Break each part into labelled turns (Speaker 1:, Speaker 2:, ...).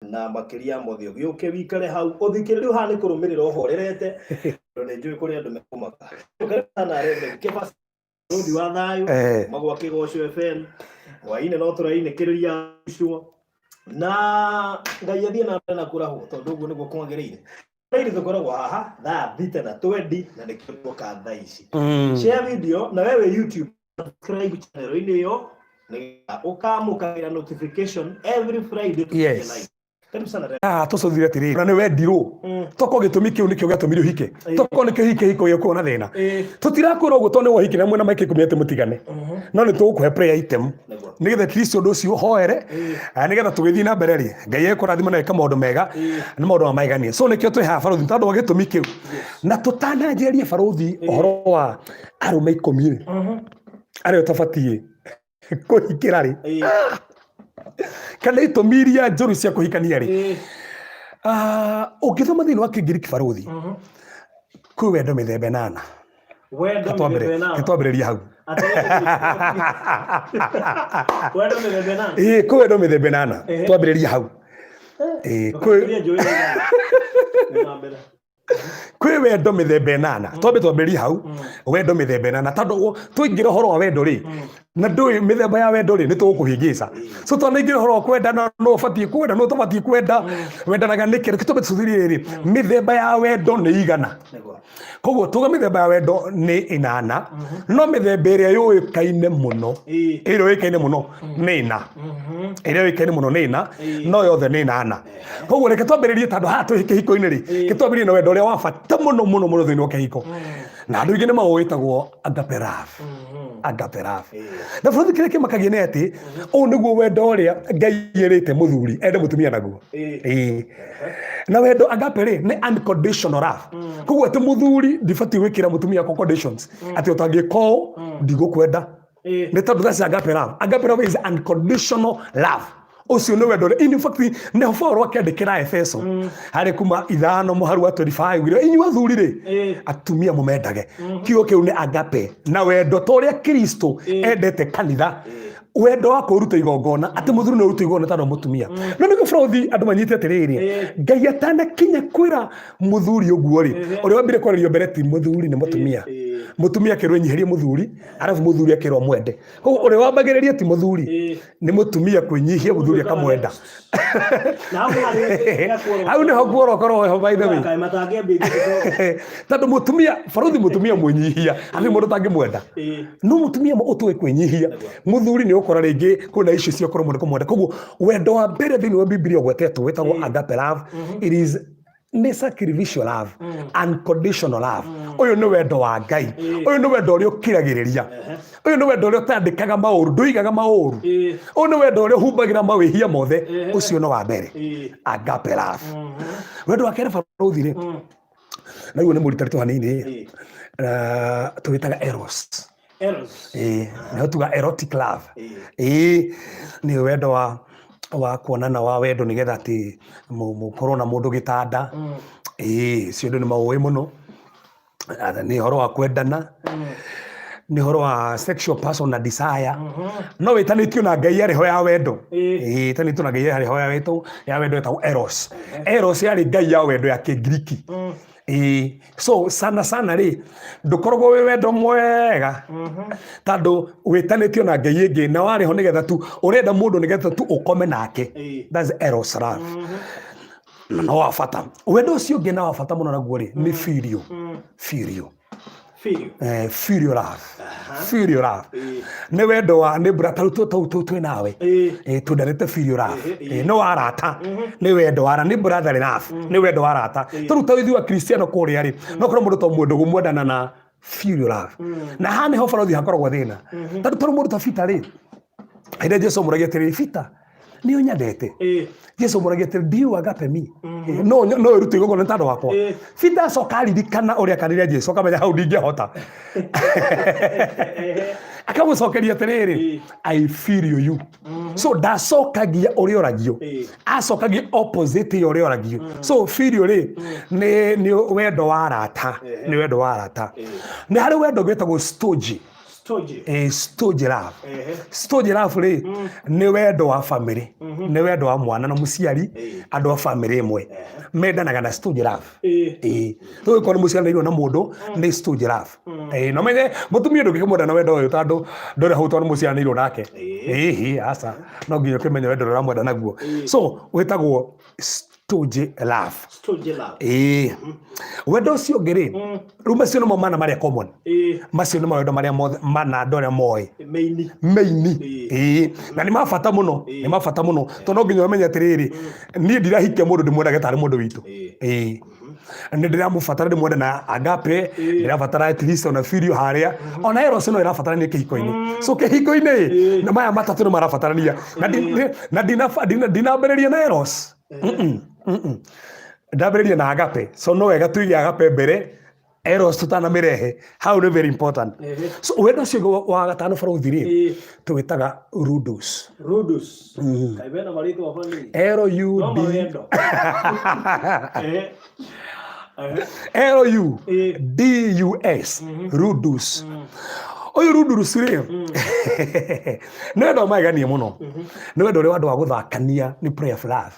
Speaker 1: Na makĩria mothe ũgĩũke wikare hau ũthikĩrĩrie. Rĩu haha nĩ kũrũmĩrĩra ũhorerete, tondũ nĩ njũĩ kũrĩ andũ mekũmaka. Karibu sana Reverend Kefas, Rũthi wa thayũ. Magwa Kĩgoco FM hwainĩ no tũrainĩkĩrĩria icuo na Ngai athiĩ na mbere na kũrahwo, tondũ ũguo nĩguo kwagĩrĩire. Rĩrĩ tũkoragwo haha thaa 6 na twendi na nĩkĩo tuoka thaa ici. Share video, na wewe YouTube, subscribe channel-inĩ ĩyo nĩgetha ũkamũkagĩra notification every Friday tũkinye live. Karibu sana, Reverend.
Speaker 2: Ah, tũcũthire atĩrĩrĩ, na nĩ wendirwo. Toko gĩtũmi kĩu nĩkĩo gĩatũmire ũhike. Toko nĩkĩo hike hiko gĩaku na thĩna. Tũtirakwĩra ũguo tondũ nĩ wohiki na mwena maika 10 atĩ mũtigane. No nĩ tũgũkũhe prayer item nĩgetha at least ũndũ ũcio ũhoere, nĩgetha tũgĩthiĩ na mbere rĩ, Ngai ekũrathima na eka maũndũ mega nĩ maũndũ ma magegania. So nĩkĩo twĩ haha, barũthi, tondũ wa gĩtũmi kĩu. Na tũtananjĩrĩrie, barũthi, ũhoro wa arũme 10 rĩ, arĩa ũtabatiĩ kũhikĩra rĩ, kana itũmi iria njũru cia kũhikania rĩ, ũngĩthoma thĩinĩ wa Kĩngiriki, barũthi, kwĩ wendo mĩthemba 8.
Speaker 1: Wendo mĩthemba 8.
Speaker 2: Twambĩrĩria hau.
Speaker 1: Wendo mĩthemba 8.
Speaker 2: Ĩĩ, kwĩ wendo mĩthemba 8. Twambĩrĩria hau. Ĩĩ, kwĩ
Speaker 1: Ndũkatigie njũĩ ĩigana. Nĩ na mbere.
Speaker 2: Kwĩ wendo mĩthemba 8. Twambe twambĩrĩrie hau, wendo mĩthemba 8, tondũ twaingĩra ũhoro wa wendo rĩ, na ndũĩ mĩthemba ya wendo rĩ, nĩ tũgũkũhĩngĩca. So twanaingĩra ũhoro wa kwenda, na no ũbatiĩ kwenda, no ũtabatiĩ kwenda, wendanaga nĩkĩ, reke twambe tũcũthĩrĩrie rĩ, mĩthemba ya wendo nĩ igana? Koguo tuga mĩthemba ya wendo nĩ 8, no mĩthemba ĩrĩa yũĩkaine mũno, ĩrĩa yũĩkaine mũno nĩ 4. Ĩrĩa yũĩkaine mũno nĩ 4, no yothe nĩ 8. Koguo reke twambĩrĩrie, tondũ haha twĩ kĩhiko-inĩ rĩ, reke twambĩrĩrie na wendo ũrĩa wa bata mũno mũno mũno thĩinĩ wa kĩhiko, na andũ aingĩ nĩ maũĩ, wĩtagwo agape love. Agape love. Na bũrũri, kĩrĩa kĩmakagia nĩ atĩ ũũ nĩguo wendo ũrĩa Ngai erĩte mũthuri ende mũtumia naguo. Ĩĩ. Na wendo agape rĩ, nĩ unconditional love. Koguo atĩ mũthuri ndibatiĩ gwĩkĩra mũtumia wakwa conditions, atĩ ũtangĩka ũũ ndigũkwenda. Nĩ tondũ that's agape love. Agape love is unconditional love. Ũcio nĩ wendo ũrĩa in fact nĩho Paul akĩandĩkĩra Efeso harĩ kuma 5 mũharu wa 25 ugire, "Inyuĩ athuri rĩ, atumia mũmendage." Kiugo kĩu nĩ agape, na wendo ta ũrĩa Kristo endete kanitha, wendo wa kũruta igongona, atĩ mũthuri nĩ ũruta igongona tondũ wa mũtumia. No nĩguo, bũrũthi, andũ manyite atĩrĩrĩ, Ngai atanakinya kwĩra mũthuri ũguo rĩ, ũrĩa wambire kwarĩrio mbere ti mũthuri, nĩ mũtumia. Mũtumia akĩrwo enyiherie mũthuri, arabu mũthuri akĩrwo mwende. Koguo ũrĩa wambagĩrĩria ti mũthuri, nĩ mũtumia kwĩnyihia, mũthuri akamwenda.
Speaker 1: Na hau harĩ
Speaker 2: Hau nĩho kuorokorwo ho, by the way.
Speaker 1: Kaĩ matangĩambĩtie.
Speaker 2: Tondũ mũtumia, barũthi, mũtumia mwĩnyihia hatirĩ mũndũ ũtangĩmwenda. No mũtumia ũtũĩ kwĩnyihia mũthuri, nĩ ũkora rĩngĩ kwĩna icio cia kũremwo nĩ kũmwenda. Koguo wendo wa mbere thĩinĩ wa Bibilia ũgwetetwo wĩtagwo agape love. It is nĩ sacrificial love, unconditional love. Ũyũ nĩ wendo wa Ngai. Ũyũ nĩ wendo ũrĩa ũkiragĩrĩria. Ũyũ nĩ wendo ũrĩa ũtandĩkaga maũru, ndũigaga maũru. Ũyũ nĩ wendo ũrĩa ũhumbagĩra mawĩhia mothe. Ũcio nĩ wa mbere, agape love. Wendo wa kerĩ, barũthi, rĩ, naguo nĩ mũritaritũ hanini, tũwĩtaga eros.
Speaker 1: Eros.
Speaker 2: Ĩĩ, nĩho tuga erotic love. Ĩĩ, nĩ wendo wa kuonana wa wendo nĩgetha atĩ mũkorwo na mũndũ gĩtanda. Ĩĩ, ũcio andũ nĩ maũĩ mũno. Nĩ ũhoro wa kwendana, nĩ ũhoro wa sexual passion na desire, no wĩtanĩtio na ngai yarĩ ho ya wendo. Ĩĩ, ĩtanĩtio na ngai yarĩ ho ya wendo, ya wendo, ĩtagwo Eros. Eros yarĩ ngai ya wendo ya Kĩngiriki. Ĩĩ, so sana sana rĩ, ndũkoragwo wĩ wendo mwega, tondũ wĩtanĩtio na ngai ĩngĩ na warĩ ho nĩgetha tu ũrenda mũndũ nĩgetha tu ũkome nake. That's eros love. Na no wa bata, wendo ũcio ũngĩ na wa bata mũno naguo rĩ, nĩ filio. Filio.
Speaker 1: Filio.
Speaker 2: Filio love. Filio love nĩ wendo wa nĩ brother tau tau tau twĩ nawe. Twendanĩte. Filio love no wa arata, nĩ wendo wa nĩ brotherly love, nĩ wendo wa arata. Tondũ ta ithuĩ Akristiano kũrĩa rĩ, no korwo mũndũ to mwendo gũmwendana na filio love. Na haha nĩho, barothi, hakoragwo thĩna, tondũ mũndũ ta Peter rĩ, hĩndĩ Jesu amũragia atĩrĩ, "Peter, nĩ ũnyendete?" Jesu amũragia atĩrĩ, "Do you agape me? No ĩrute igongona nĩ tondũ wakwa?" Peter acoka aririkana ũrĩa akanire Jesu, akamenya hau ndingĩhota, akamũcokeria atĩrĩrĩ, "I feel you." So ndacokagia ũrĩa ũragio, acokagia opposite ya ũrĩa ũragio. So filio rĩ, nĩ wendo wa arata, nĩ wendo wa arata. Nĩ harĩ wendo wĩtagwo storge.
Speaker 1: Storge.
Speaker 2: Storge love.
Speaker 1: Ehe.
Speaker 2: Storge love rĩ, nĩ wendo wa family, nĩ wendo wa mwana na mũciari, andũ a family ĩmwe mendanaga na storge love. Ĩĩ, tũgĩkorwo nĩ mũciaranĩirwo na mũndũ nĩ storge love. Ĩĩ, no menye mũtumia ndũngĩkĩmwenda na wendo ũyũ tondũ ndũrĩ hau tondũ nĩ mũciaranĩirwo nake. Ĩhĩ, aca, no nginya ũkĩmenye wendo ũrĩa ũramwenda naguo. So wĩtagwo storge love.
Speaker 1: Storge love.
Speaker 2: Ĩĩ, wendo ũcio ũngĩ rĩ, rĩu macio nĩmo mana marĩa common. Macio nĩ mawendo marĩa mothe mana andũ arĩa moĩ.
Speaker 1: Meini.
Speaker 2: Meini. Ĩĩ, na nĩ ma bata mũno, nĩ ma bata mũno, tondũ no nginya ũmenye atĩrĩrĩ, niĩ ndirahikia mũndũ ndĩmwendage tarĩ mũndũ witũ. Ĩĩ, nĩ ndĩramũbatara ndĩmwende na agape, ndĩrabatara at least ona filio harĩa, ona eros no ĩrabatarania kĩhiko-inĩ. So kĩhiko-inĩ ĩ, na maya matatũ nĩ marabatarania. Na ndinambĩrĩria na eros. Ndambĩrĩria na agape. So no wega tũige agape mbere, eros tũtanamĩrehe. Hau nĩ very important. So wendo ũcio ũngĩ wa gatano barũthi rĩ, tũwĩtaga rudus.
Speaker 1: Rudus. Kaĩ mena marĩtwa bani.
Speaker 2: L U
Speaker 1: No
Speaker 2: D
Speaker 1: mawendo. Ehe. Ehe.
Speaker 2: L U D U S, rudus. Ũyũ rudus rĩ, nĩ wendo wa magegania mũno, nĩ wendo ũrĩa wa andũ wa gũthakania, nĩ prayer of love.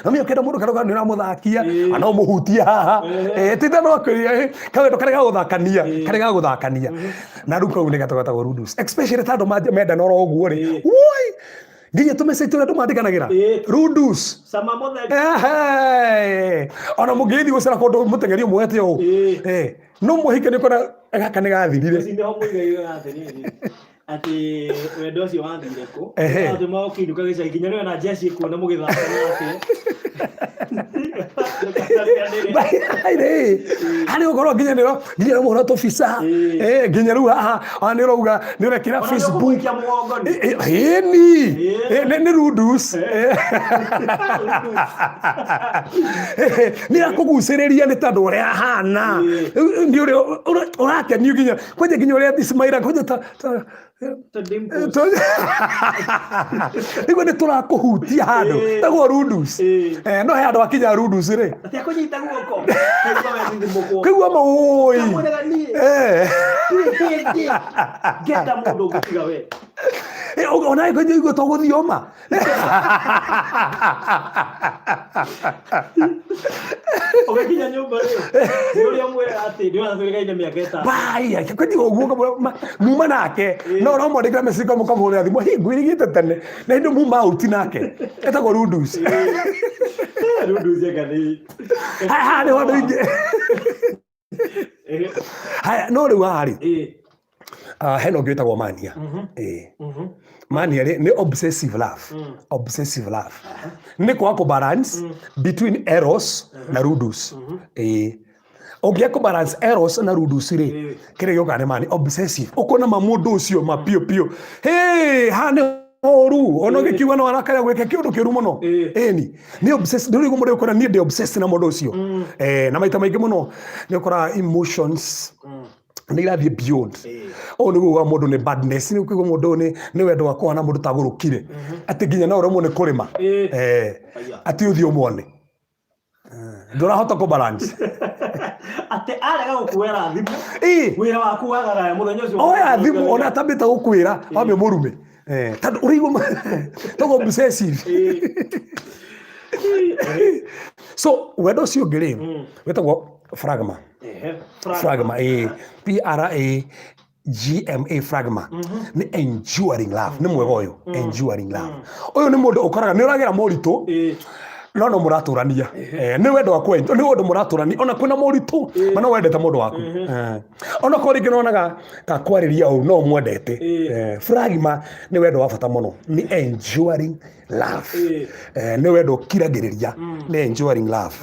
Speaker 2: Na mimi ũkĩenda mũndũ karauga nĩ ũramũthakia, ana ũmũhutie haha. Ti ta no kwĩria, kawendo karĩa ga gũthakania, karĩa ga gũthakania. Na rĩu kau nĩ gatagwo rudus, especially ta andũ mendana oro ũguo rĩ, woi, nginya tũmessage tũrĩa andũ mandĩkanagĩra, rudus.
Speaker 1: Sama mũtheri.
Speaker 2: Ehe. Ona mũngĩgĩthiĩ gũcera kũndũ mũteng'eri ũmwete ũũ, no mũhike nĩ ũkona gaka nĩ gathirire.
Speaker 1: Ũcio nĩho mũigaire atĩrĩrĩ, atĩ wendo ũcio wathire kũ? Atĩ ũkĩinũka gĩcagi nginya nĩwe na jeshi ĩkuona mũgĩthaka nake.
Speaker 2: Rĩ harĩ ũkorwo nginya nĩ nginya nĩ mũhũra tũbica, nginya rĩu haha ona nĩ ũrauga nĩ ũrekĩra
Speaker 1: Ona nĩ
Speaker 2: Facebook.
Speaker 1: ũkũmũikia mũgongo nĩ.
Speaker 2: Ĩni nĩ rudus, nĩ akũgucĩrĩria nĩ tondũ ũrĩa ahana, nĩ ũrĩa ũrakenio, nginya kwanja nginya ũrĩa Ismaila kwanja ta
Speaker 1: Ta dimples.
Speaker 2: Nĩguo nĩ tũrakũhutia handũ, tagwo rudus. No he handũ hakinya rudus rĩ,
Speaker 1: Atĩ akũnyita guoko. Kaigua wethithimũkwo.
Speaker 2: Kaigua maũĩ.
Speaker 1: Kamwĩraga niĩ. Ndirĩ hĩndĩ ngenda mũndũ ũngĩ tiga we.
Speaker 2: Ona ĩkwenja igua tũgũthioma.
Speaker 1: Ũgĩkinya nyũmba rĩ, nĩ ũrĩa ũmwĩraga atĩ ndĩrona tũrĩgaine mĩaka 5.
Speaker 2: Bai, kwenji ũguo muma nake no ũramwandĩkĩra message mũkamũhũrĩra thimũ, hi ngwĩrigĩte tene na hĩndĩ muma out nake, etagwo rudus.
Speaker 1: Rudus anga nĩ
Speaker 2: Haha nĩho andũ aingĩ. Haya, no rĩu haha rĩ, hena ũngĩ wĩtagwo mania. Mania rĩ, nĩ obsessive love. Obsessive love nĩ kwaga kũ balance between eros na rudus. Ũngĩaga kũ balance eros na rudus rĩ, kĩrĩa gĩũkaga nĩ mania obsessive, ũkona ma mũndũ ũcio ma piũ piũ. Hey, haha nĩ ũru ona ũgĩkiuga no arakaya gwĩka kĩũndũ kĩũru mũno. Ĩni nĩ obsessed, nĩ ũrĩguo mũndũ ũkona niĩ ndĩ obsessed na mũndũ ũcio. Na maita maingĩ mũno nĩ ũkoraga emotions nĩ irathiĩ beyond. Ũũ nĩ kuga mũndũ nĩ badness, nĩ kuga mũndũ ũyũ nĩ wendo wa kũhana mũndũ tagũrũkire, atĩ nginya no ũremwo nĩ kũrĩma.
Speaker 1: Aya.
Speaker 2: Atĩ ũthiĩ ũmwone ndũrahota kũ balance.
Speaker 1: Atĩ arega gũkuoera thimũ, wĩra waku wagagaya mũthenya ũcio.
Speaker 2: Oya thimũ ona atambĩte gũkwĩra wambe mũrume. Tondũ ũraigua togo obsessive. So wendo ũcio ũngĩ rĩ, wĩtagwo pragma. Pragma, P R A G M A, pragma nĩ enduring love. Nĩ mwega ũyũ, enduring love. Ũyũ nĩ mũndũ ũkoraga nĩ ũragera moritũ, no mũratũrania. Nĩ wendo wa kwenda, nĩ wendo mũratũrania ona kwĩna moritũ, ma no wendete mũndũ waku. Ona korwo rĩngĩ nĩwonaga ta kwarĩria ũũ, no ũmwendete. Pragma nĩ wendo wa bata mũno, nĩ enduring love. Nĩ wendo ũkiragĩrĩria, nĩ enduring love.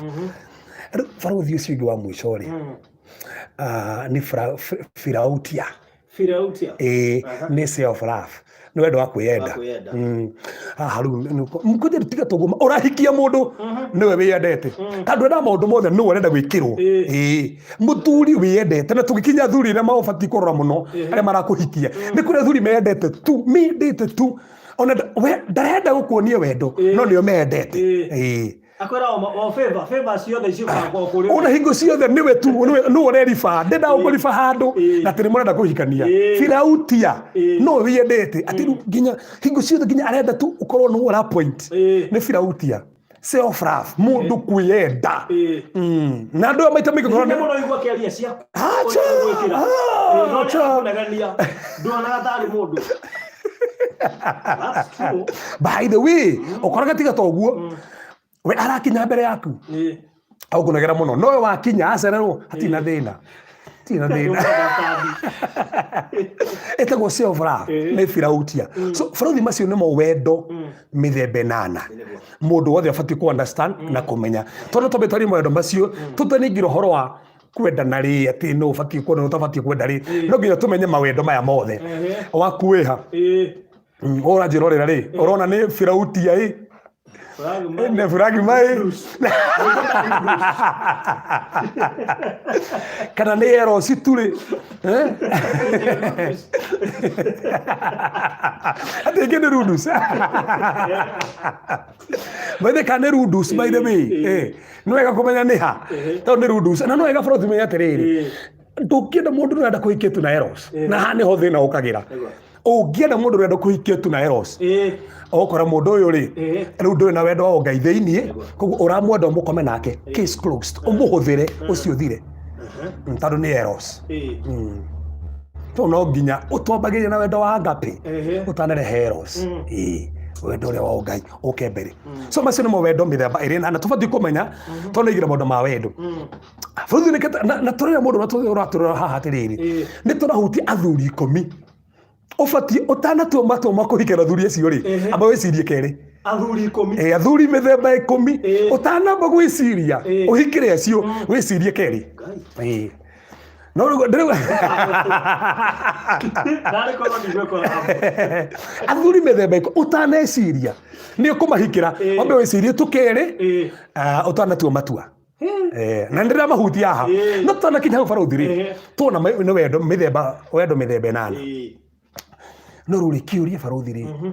Speaker 2: Rĩu barũthi ũcio ũngĩ wa mũico rĩ, nĩ philautia.
Speaker 1: Philautia.
Speaker 2: Ĩĩ, nĩ self love, nĩ wendo wa kwĩyenda.
Speaker 1: Wa kwĩyenda.
Speaker 2: Haha rĩu kwanja tiga tũguo ũrahikia mũndũ nĩwe wĩyendete, tondũ endaga maũndũ mothe nĩwe ũrenda gwĩkĩrwo. Ĩĩ, mũthuri wĩyendete, na tũgĩkinya athuri arĩa maũbatiĩ kũrora mũno arĩa marakũhikia, nĩ kũrĩ athuri meyendete tu, mendete tu, ona we ndarenda gũkuonia wendo, no nĩo meyendete. Ĩĩ.
Speaker 1: Akwĩra o favor, favor ciothe ciũkaga o kũrĩ
Speaker 2: Ona hingo ciothe nĩwe tu nĩwe ũreriba, ndenda gũkũriba handũ na atĩ nĩ mũrenda kũhikania. Firautia no wĩyendete atĩ rĩu nginya hingo ciothe nginya arenda tu ũkorwo nĩwe ũra point. Nĩ firautia, self love, mũndũ kwĩyenda. Na andũ aya maita maingĩ
Speaker 1: Nĩ
Speaker 2: ũkona
Speaker 1: mũno igua kĩaria ciaku.
Speaker 2: Acha,
Speaker 1: Ũrĩa ũgwĩkĩra.
Speaker 2: Ah,
Speaker 1: No
Speaker 2: acha.
Speaker 1: nĩarakũnegenia. Nduonaga tarĩ mũndũ. That's true.
Speaker 2: By the way, ũkoraga tiga ta ũguo we arakinya mbere yaku agũkũnegera mũno, nowe wakinya acererwo hatirĩ na thĩna, hatirĩ na thĩna. Ĩtagwo self love, nĩ firautia. So barothi, macio nĩmo wendo mĩthemba ĩnana mũndũ wothe abatiĩ ku understand na kũmenya, tondũ twambe twarie mawendo macio tũtaningĩra ũhoro wa kwendana rĩ, atĩ nũ ũbatiĩ kwenda, nũ ũtabatiĩ kwenda rĩ, no nginya tũmenye mawendo maya mothe. Waku wĩha? Ũranjĩrorera rĩ, ũrona nĩ firautia ĩ nĩ buragima ĩ kana nĩ erosi tu rĩ? Eh? Atĩ ĩngĩ nĩ rudus by the, kana nĩ rudus, by the way. Nĩ wega kũmenya nĩ ha, tondũ nĩ rudus na no wega bro menya atĩrĩrĩ, ndũngĩenda mũndũ ũrenda kũhikia tu na eros, na haha nĩho thĩna ũkagĩra. Ũngĩenda mũndũ ũrenda kũhikia tu na eros, ũgũkora mũndũ ũyũ rĩ, rĩu ndũrĩ na wendo wa Ngai thĩiniĩ, koguo ũramwenda ũmũkome nake, case closed, ũmũhũthĩre ũcio ũthire. Tondũ nĩ eros. So no nginya ũtwambagĩrie na wendo wa agape ũtanarehe eros. Ĩĩ, wendo ũrĩa wa Ngai ũke mbere. So macio nĩmo wendo mĩthemba ĩrĩ na tũbatiĩ kũmenya tondũ nĩ maũndũ ma wendo bũrũri na tũrĩra mũndũ ũrĩa ũratũrora haha atĩrĩrĩ, nĩ tũrahutia athuri 10 ũbatiĩ ũtanatua matua ma kũhikĩra athuri acio rĩ, amba wĩcirie kerĩ.
Speaker 1: Athuri 10.
Speaker 2: Athuri mĩthemba 10, ũtanamba gwĩciria ũhikĩre acio, wĩcirie kerĩ.
Speaker 1: Ngai.
Speaker 2: No rĩu
Speaker 1: Ndarĩ korwo ndigwĩkora hamwe.
Speaker 2: Athuri mĩthemba 10, ũtaneciria nĩ ũkũmahikĩra, wambe wĩcirie tu kerĩ, ũtanatua matua. Na ndĩramahutia haha, no tũtanakinya hau barũthi rĩ, tuona nĩ wendo mĩthemba, wendo mĩthemba ĩnana. No rĩu rĩ, kĩũria barũthi rĩ,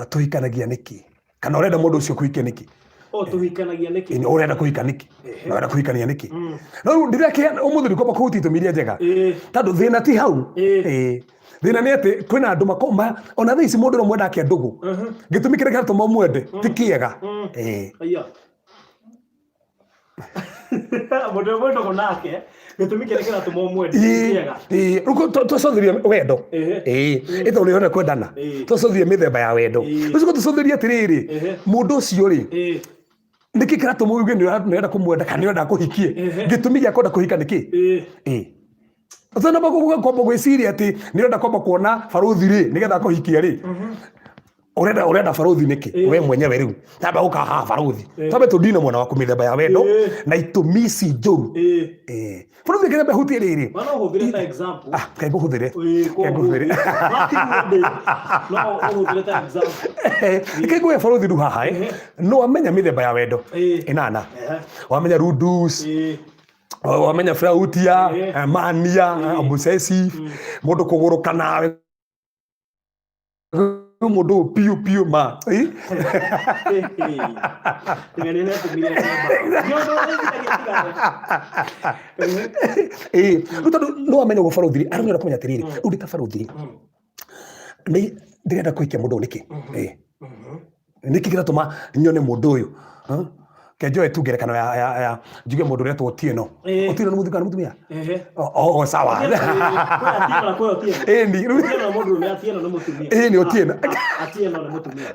Speaker 2: tũhikanagia nĩkĩ, kana ũrenda mũndũ ũcio kũhikia nĩkĩ?
Speaker 1: O tũhikanagia nĩkĩ?
Speaker 2: Ĩni, ũrenda kũhika nĩkĩ na ũrenda kũhikania nĩkĩ? No rĩu ndĩrekĩa ũmũthĩ ndikwamba kũhutia itũmi iria njega, tondũ thĩna ti hau. Thĩna nĩ atĩ kwĩna andũ makoma ona thaa ici mũndũ no mwenda ake ndũgũ, gĩtũmi kĩrĩa kĩratũma ũmwende ti kĩega.
Speaker 1: Aya. Mũndũ ũmwe ndũgũ nake, gĩtũmi kĩrĩa kĩratũma ũmwende ti kĩega.
Speaker 2: Rĩu tũcũthĩrie wendo. Ĩtondũ nĩ ũrenda kwendana, tũcũthĩrie mĩthemba ya wendo. Rĩu tũcũthĩrie atĩrĩrĩ, mũndũ ũcio rĩ, nĩkĩ kĩratũma uge nĩ ũrenda kũmwenda kana nĩ ũrenda kũhikie? Gĩtũmi gĩa kwenda kũhika nĩ kĩ? Ũtanamba kwamba gwĩciria atĩ nĩ ũrenda kwamba kuona barũthi rĩ, nĩgetha akũhikie rĩ, ũrenda barũthi nĩkĩ we mwenyewe? Rĩu tamba ũka haha barũthi, twambe tũndine mwena waku mĩthemba ya wendo na itũmi ici njũru. Barũthi, kĩrĩa hutie rĩrĩ.
Speaker 1: Mana ũhũthĩre ta example.
Speaker 2: Ah, kaĩ ngũhũthĩre?
Speaker 1: Koguo
Speaker 2: Kaĩ ngũhũthĩre?
Speaker 1: No ti mũndũ, no ũhũthĩre ta example.
Speaker 2: Reke nguhe barũthi rĩu haha, no wamenya mĩthemba ya wendo ĩnana, wamenya rudus, wamenya frautia, mania, obsessive, mũndũ kũgũrũka nawe, mũndũ ũyũ piũ piũ ma.
Speaker 1: Tiga nĩ ũretũmire ngĩamba. Nĩ ũndũ ũreciria tigane.
Speaker 2: Rĩu tondũ nĩ wamenya ũguo barũthi rĩ, arĩa ũrenda kũmenya atĩrĩrĩ, rĩu ndĩ ta barũthi rĩ, nĩ ndĩrenda kũhikia mũndũ ũyũ nĩkĩ? Nĩkĩ kĩratũma nyone mũndũ ũyũ? Huh? Ke njoe tu ngerekano ya njuge mũndũ ũretwo Otieno. Otieno nĩ mũthuri kana mũtumia? O sawa.
Speaker 1: Kwĩ Atieno na kwĩ Otieno.
Speaker 2: Ĩni rĩu
Speaker 1: Otieno nĩ mũndũrũme, Atieno nĩ mũtumia.
Speaker 2: Ĩĩ, nĩ Otieno.
Speaker 1: Atieno nĩ mũtumia.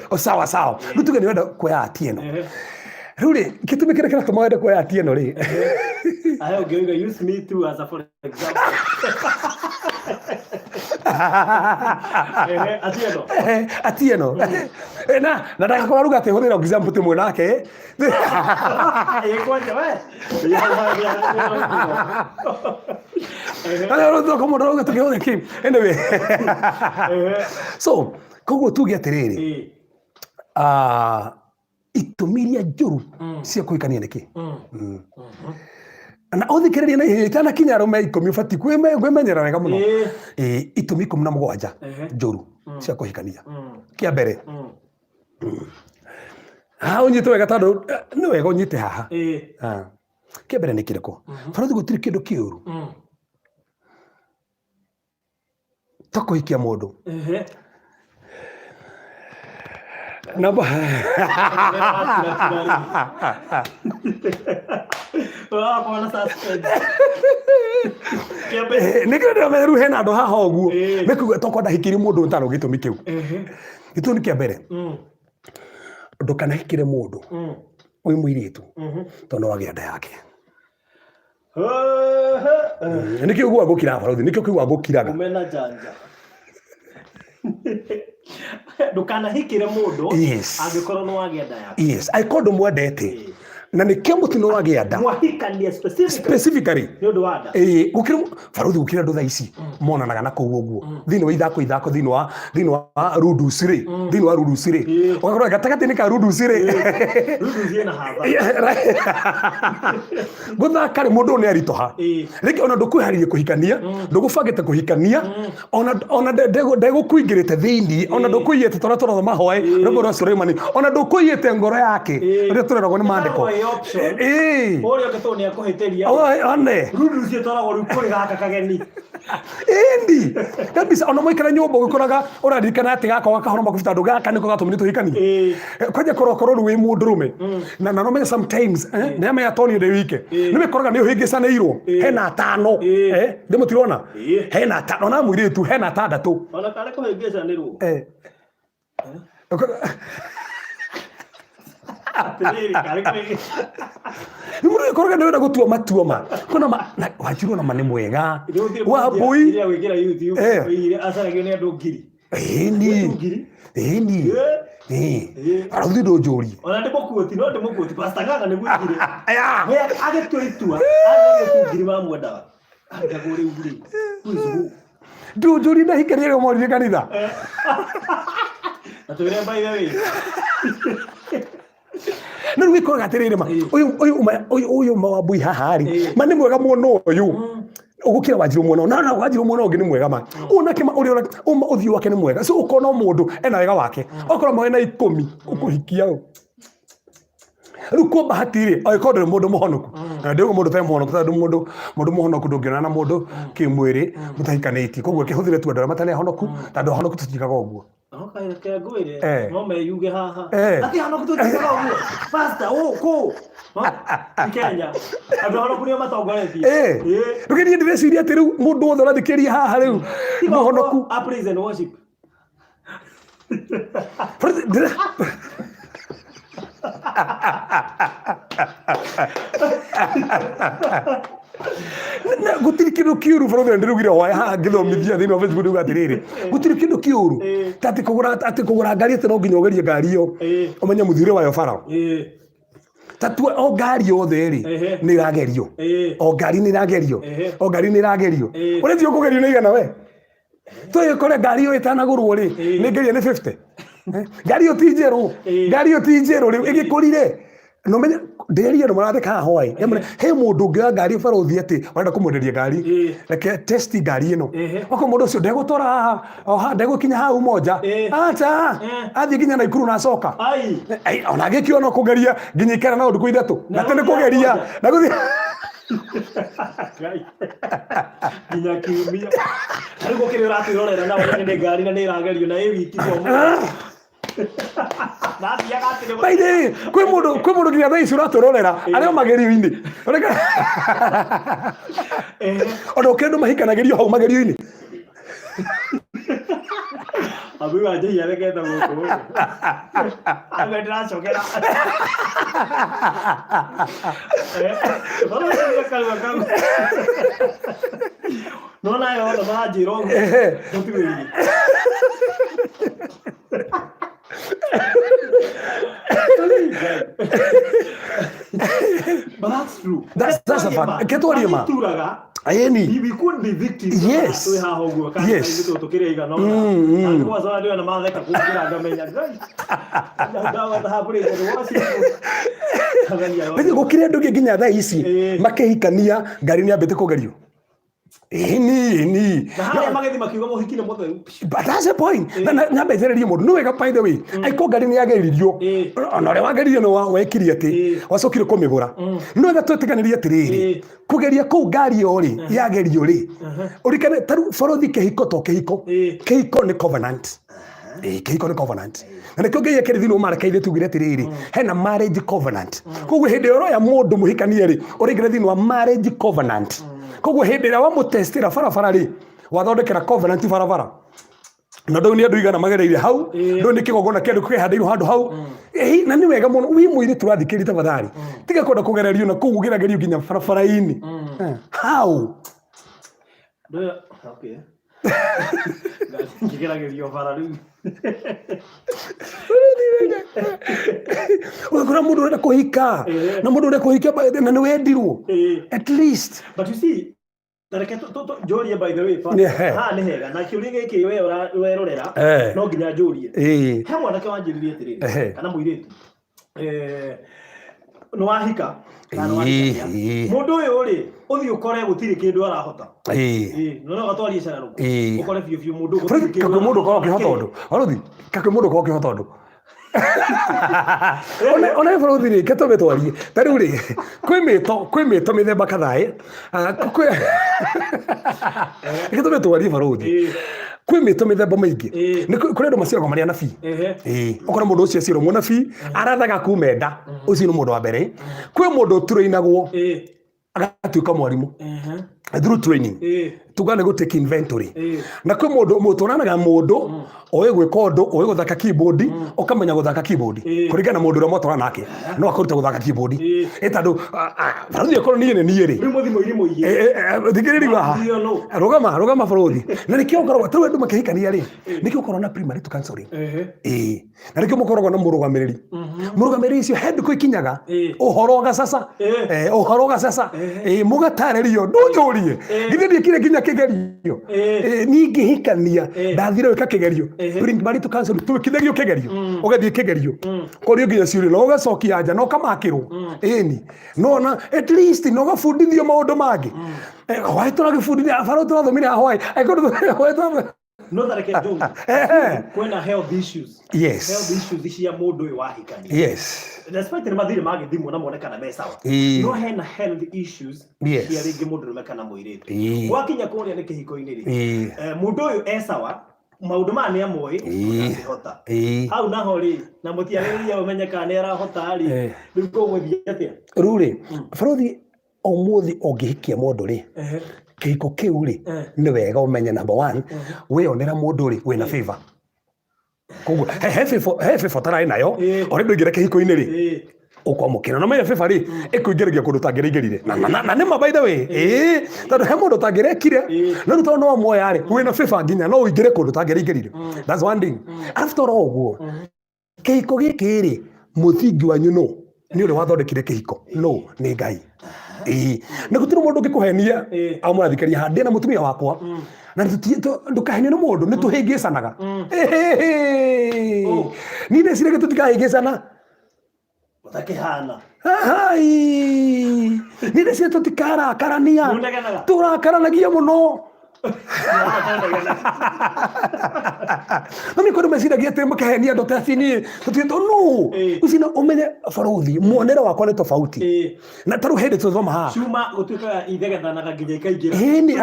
Speaker 2: O sawa sawa, rĩu tuge nĩ ũrenda kuoya Atieno. Rĩu rĩ, gĩtũmi kĩrĩa kĩratũma wende kuoya Atieno rĩ?
Speaker 1: Ahe ũngĩuga use me too as a for example. Atieno.
Speaker 2: Atieno. Na ndagakorwo aruga atĩ hũthĩra example ti mwĩ nake.
Speaker 1: Kwanja we.
Speaker 2: Rĩu mũndũ arauga tũkĩhũthĩra kĩ, anyway, so koguo tuge atĩrĩrĩ, itũmi iria njũru cia kũhikania nĩ kĩ? Na ũthikĩrĩrie na ihenya itanakinya arũme 10 ũbatiĩ kwĩmenyerera wega mũno. Itũmi 17 njũru cia kũhikania. Kĩa mbere, Haha ũnyite wega tondũ nĩ wega ũnyite haha. Ah. Kĩa mbere nĩ kĩrĩkũ? Barũthi, gũtirĩ kĩndũ kĩũru ta kũhikia mũndũ. Namba
Speaker 1: Ũrakorwo na suspense. Kĩa mbere.
Speaker 2: Nĩkĩo ndĩramenya rĩu hena andũ haha ũguo mekuga tokorwo ndahikĩire mũndũ ntarũ gĩtũmi kĩu. Gĩtũmi kĩa mbere, ndũkanahikĩre mũndũ wĩ mũirĩtu tondũ no wagĩa nda yake. Nĩkĩo ũguo ngũkira, barũthi, nĩkĩo kĩu ngũkiraga.
Speaker 1: Umena janja. Ndũkanahikĩre mũndũ angĩkorwo nĩ wagĩa nda yake.
Speaker 2: Yes, angĩkorwo ndũmwendete na nĩkĩo mũtino wagĩa nda.
Speaker 1: Mwahikania specifically
Speaker 2: specifically
Speaker 1: nĩ ũndũ wa nda.
Speaker 2: Ĩĩ, gũkĩra, barũthi, gũkĩra andũ thaa ici monanaga na kũu ũguo thĩinĩ wa ithako ithako thĩinĩ wa rundus rĩ, thĩinĩ wa rundus rĩ, ũgakora gatagatĩ-inĩ ka rundus rĩ,
Speaker 1: Rĩu ciĩna hatha.
Speaker 2: Gũthaka rĩ, mũndũ ũyũ nĩ aritũha. Rĩngĩ ona ndũkwĩharĩria kũhikania, ndũgũbangĩte kũhikania, ona ndegũkũingĩrĩte thĩinĩ, ona ndũkũiyĩte tũrĩa tũrotho mahoe rwĩmbo rwa Suleimani, ona ndũkũiyĩte ngoro yake rĩrĩa tũreragwo nĩ maandĩko.
Speaker 1: Ĩkoragwo ĩ option. Ũrĩa ũngĩ tondũ nĩ akũhĩtĩria.
Speaker 2: One.
Speaker 1: Ruru ciĩtwaragwo rĩu kũrĩ gaka kageni.
Speaker 2: Ĩndi kabisa, ona mwaikara nyũmba ũgĩkoraga ũraririkana atĩ gaka gakahora makobi tondũ gaka nĩko gatũmire tũhikanie. Kwanja korwo korwo rĩu wĩ mũndũrũme na no menya sometimes, nĩ amenya toni ndĩ wike nĩ wĩkoraga nĩ ũhĩngĩcanĩirwo hena atano. Ndĩ mũtirona hena atano na mũirĩtu hena atandatũ.
Speaker 1: Ona karĩ kũhĩngĩcanĩrwo. Atĩrĩrĩ, karĩ kũhĩngĩca.
Speaker 2: Nĩ mũndũ wĩkoraga nĩ wenda gũtua matua ma kona ma na wanjiru ona ma nĩ mwega wa mbũi.
Speaker 1: Rĩrĩa gwĩkĩra YouTube, oigire acaragio nĩ andũ ngiri.
Speaker 2: Ĩni.
Speaker 1: Ngiri.
Speaker 2: Ĩni. Arauthi ndũnjũrie.
Speaker 1: Ona ndĩmũkuoti, no ndĩmũkuoti. Pastor Ng'ang'a nĩguo oigire.
Speaker 2: Aya.
Speaker 1: We agĩtua itua, agĩtua ngiri mamwendaga. Angagwo rĩu rĩ, who is who?
Speaker 2: Ndũnjũrie ndahikania rĩo morire kanitha.
Speaker 1: Na twĩre by the way.
Speaker 2: Na rĩu wĩkoraga atĩrĩrĩ ma ũyũ ma wambui haha rĩ, ma nĩ mwega mwena ũyũ ũgũkĩra wanjiru mwena ũyũ. Na wanjiru mwena ũngĩ nĩ mwega ma ũyũ nake ma ũrĩa ũma ũthiũ wake nĩ mwega, so ũkona o mũndũ ena wega wake, okorwo mawena 10 ũkũhikia ũ rĩu kwa bahati rĩ, angĩkorwo ndũrĩ mũndũ mũhonoku, na ndĩũĩ mũndũ ũtarĩ mũhonoku, tondũ mũndũ mũhonoku ndũngĩonana na mũndũ kĩmwĩrĩ mũtahikanĩtie, koguo kĩhũthĩre tu andũ arĩa matarĩ ahonoku, tondũ ahonoku tũtiĩkaga ũguo.
Speaker 1: No kaĩ reke ngwĩre, no meyuge haha. Atĩ ahonoku tũtiĩkaga ũguo. Pastor, ũ kũ? Ti Kenya. Andũ ahonoku nĩo matongoretie.
Speaker 2: Ndũgĩthiĩ, ndĩreciria atĩ rĩu mũndũ wothe ũrathikĩrĩria haha rĩu mũhonoku.
Speaker 1: A praise and worship.
Speaker 2: Na gũtirĩ kĩndũ kĩũru, barũthi, ndĩrugire hwaĩ haha ngĩthomithia thĩinĩ wa Facebook, ndiuga atĩrĩrĩ, gũtirĩ kĩndũ kĩũru ta atĩ kũgũra ngari atĩ no nginya ũgerie ngari ĩyo ũmenye mũthiĩre wayo bara. Ta tua o ngari yothe rĩ, nĩ ĩragerio. O ngari nĩ ĩragerio. O ngari nĩ ĩragerio. Ũrĩa ti ũkũgerio nĩ igana we tũgĩkore ngari ĩyo ĩtanagũrwo rĩ, nĩ ngeria nĩ 50. Ngari ĩyo ti njerũ. Ngari ĩyo ti njerũ rĩu ĩgĩkũrire no menye ndĩreria andũ maratheka haha hwaĩ. He mũndũ ũngĩoya ngari, barũthi, atĩ ũrenda kũmwenderia ngari, reke test ngari ĩno. Okorwo mũndũ ũcio ndegũtwara haha o haha, ndegũkinya hau moja, acha athiĩ nginya Naikuru na acoka.
Speaker 1: Ai.
Speaker 2: Ai, ona agĩkiona kũgeria nginya ikara no ndukũ 3 na tĩ nĩ kũgeria na gũthiĩ.
Speaker 1: Ngai. Nginya kiumia. Rĩu gũkĩrĩ ũratwĩrorera na ũrĩa nĩ ngari na nĩ ĩragerio na ĩ wiki cio. Nathiaga atĩ nĩ
Speaker 2: By the way, kwĩ mũndũ nginya thaa ici ũratũrorera arĩ o magerio-inĩ. Ona ũkĩrĩ andũ mahikanagĩrio hau magerio-inĩ.
Speaker 1: Abu wa njei arekete gũkũ. Abu ndĩracokera. Baracokera kanua kau. No nayo othe maranjĩra ũguo. Mũtuĩrie. But that's true.
Speaker 2: That's a fact. Ke twarie ma.
Speaker 1: Turaga.
Speaker 2: Ĩni.
Speaker 1: We could be victims. Twĩ haha ũguo kana ithuĩ tũkĩrĩ igana ũna. Na kwanza andũ aya matheka kũngĩra ngamenya. Ngai. Ndawa thahabu rĩ tondũ wacio.
Speaker 2: Gũkĩrĩ andũ nginya thaa ici makĩhikania ngari nĩ ambĩte kũgerio. Ĩni, ĩni.
Speaker 1: Na harĩa magĩthiĩ makiuga mũhiki nĩ mũtheru.
Speaker 2: But that's the point. Na nyambe njarĩrie mũndũ nĩ wega, by the way, aiko ngari nĩ yageririo. Ona ũrĩa wageririo nĩ wekire atĩ wacokire kũmĩgũra. Nĩ wega twĩtĩkanĩrie atĩrĩrĩ, kũgeria kũu ngari ĩyo rĩ yagerio rĩ, ũrikane tarĩu borothi kĩhiko to kĩhiko. Kĩhiko nĩ covenant. Ĩĩ, kĩhiko nĩ covenant, na nĩkĩo Ngai ekĩrĩ thĩinĩ wa maraka ithe tugire atĩrĩrĩ, hena marriage covenant. Koguo hĩndĩ ĩrĩa ũroya mũndũ mũhikanie rĩ, ũraingĩra thĩinĩ wa marriage covenant. Koguo hĩndĩ ĩrĩa wamũtestĩra barabara rĩ, wathondekera covenant barabara. Na ndũĩ nĩ andũ igana magereire hau, ndũĩ nĩ kĩgongona kĩndũ kĩhandĩirwo handũ hau. Ĩĩ, na nĩ wega mũno wĩ mũirĩtu ũrathikĩrĩria, tafadhali tiga kwenda kũgererio na kũu ũgeragerio nginya barabara-inĩ. How?
Speaker 1: Okay. Ngĩgeragĩrio bara rĩu.
Speaker 2: Ũgakora mũndũ ũrenda kũhika na mũndũ ũrenda kũhika na nĩ wendirwo at least.
Speaker 1: But you see, na reke njũrie, by the way, haha nĩ hega na kĩũria gĩkĩ we werorera no nginya njũrie. He mwanake wanjĩrire atĩrĩrĩ, kana mũirĩtu, nĩ wahika kana nĩ wahikania? Mũndũ ũyũ rĩ, ũthiĩ ũkore gũtirĩ kĩndũ arahota. No no gatwarie cararũkũ. Ũkore biũ biũ mũndũ gũtirĩ kĩndũ
Speaker 2: Kakwĩ mũndũ ũkoragwo
Speaker 1: arahota.
Speaker 2: ũkĩhota ũndũ barothi, kakwĩ mũndũ ũkoragwo ũkĩhota ũndũ ona barothi rĩ, ke tũme twarie ta rĩu rĩ, kwĩ mĩto mĩthemba kadhaa ĩ. Ah, reke tũme twarie barothi. Kwĩ mĩto mĩthemba mĩingĩ. Nĩ kũrĩ andũ maciaragwo marĩ anabii. Ĩĩ, ũkora mũndũ ũcio aciarwo mũnabii, arathaga kuma enda. Ũcio nĩ mũndũ wa mbere. Kwĩ mũndũ ũtũrainagwo agatuĩka mwarimũ through training, tuga nĩ gũ take inventory. Na kwĩ mũndũ mũtwaranaga, mũndũ oĩ gwĩka ũndũ, oĩ gũthaka keyboard, ũkamenya gũthaka keyboard kũringana na mũndũ ũrĩa mwatwarana nake, no akũruta gũthaka keyboard. Ĩ tondũ barothi okorwo niĩ nĩ niĩ rĩ.
Speaker 1: Rĩu mũthimo irimũ igĩrĩ.
Speaker 2: Thikĩrĩria haha.
Speaker 1: Ndio no.
Speaker 2: Rũgama, rũgama barothi. Na nĩkĩo ũkoragwo tarĩu andũ makĩhikania rĩ, nĩkĩo ũkoragwo na primary to counseling. Ĩĩ, na nĩkĩo mũkoragwo na mũrũgamĩrĩri. Mũrũgamĩrĩri ũcio he ndukũ ikinyaga ũhoro ũgacaca. Ũhoro ũgacaca. Ĩĩ, mũgatarĩrio ndũnjũrie githĩ ndiĩkire nginya kĩgerio. Ĩĩ, niĩ ngĩhikania ndathire gwĩka kĩgerio, primary to counseling, twĩkithagio kĩgerio, ũgathiĩ kĩgerio kũrio nginya ciũria na ũgacokia anja na ũkamakĩrwo. Ĩni no na at least no ũgabundithio maũndũ mangĩ. Hwaĩ tũragĩbundithia bara tũrathomire haha hwaĩ angĩkorwo hwaĩ
Speaker 1: No tareke njuge, kwĩna health issues. Health issues cia mũndũ ũyũ wahikania. Despite nĩ mathirĩ magĩthimwo na monekana me sawa. No hena health issues cia rĩngĩ mũndũrũme kana mũirĩtu. Gwakinya kũrĩa nĩ kĩhiko-inĩ rĩ, mũndũ ũyũ e sawa, maũndũ maya nĩ amoĩ, ndangĩhota. Hau naho rĩ, na mũtiagĩrĩire ũmenye kana nĩ arahota rĩ, rĩu gũgũthiĩ atĩa?
Speaker 2: Rĩu rĩ, barothi, ũmũthĩ ũngĩhikia mũndũ rĩ, kĩhiko kĩu rĩ, nĩ wega ũmenye number one, wĩyonera mũndũ rĩ wĩna favor. Koguo he favor ũtararĩ nayo. Already ũingĩra kĩhiko-inĩ rĩ, ũkwamũkĩra na menya favor rĩ ĩkũingĩragia kũndũ ũtangĩraingĩrire. Na nĩ ma, by the way, ĩĩ, tondũ he mũndũ ũtangĩrekire, no rĩu tondũ no wamuoya rĩ, wĩna favor nginya no ũingĩre kũndũ ũtangĩraingĩrire. That's one thing. After all ũguo, kĩhiko gĩkĩ rĩ, mũthingi wanyu no nĩ ũrĩa wathondekire kĩhiko no nĩ Ngai. Ĩĩ, na gũtirĩ mũndũ ũngĩkũhenia. Au mũrathikĩrĩria haha, ndĩ na mũtumia wakwa na ndũkahenio nĩ mũndũ, nĩ tũhĩngĩcanaga. Ĩhĩhĩ.
Speaker 1: Oh.
Speaker 2: Niĩ ndeciragia tũtikahĩngĩcana.
Speaker 1: Ũtakĩhana.
Speaker 2: Ahai. Niĩ ndeciragia tũtikarakarania.
Speaker 1: Mũnegenaga.
Speaker 2: Tũrakaranagia mũno. No nĩ kũndũ meciragia atĩ makahenia andũ ta niĩ tũtigĩtwo no ũcio no ũmenye barothi muonere wakwa nĩ tofauti. Na tarĩu hĩndĩ tũthoma haha
Speaker 1: Cuma gũtuĩkaga ithegethanaga nginya ikaingĩra.
Speaker 2: Ĩni,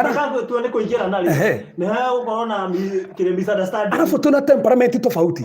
Speaker 1: Tua nĩ kũingĩra na rĩ, nĩ hagũkorwo na kĩrĩ misunderstanding.
Speaker 2: Arabu tuna temperament tofauti.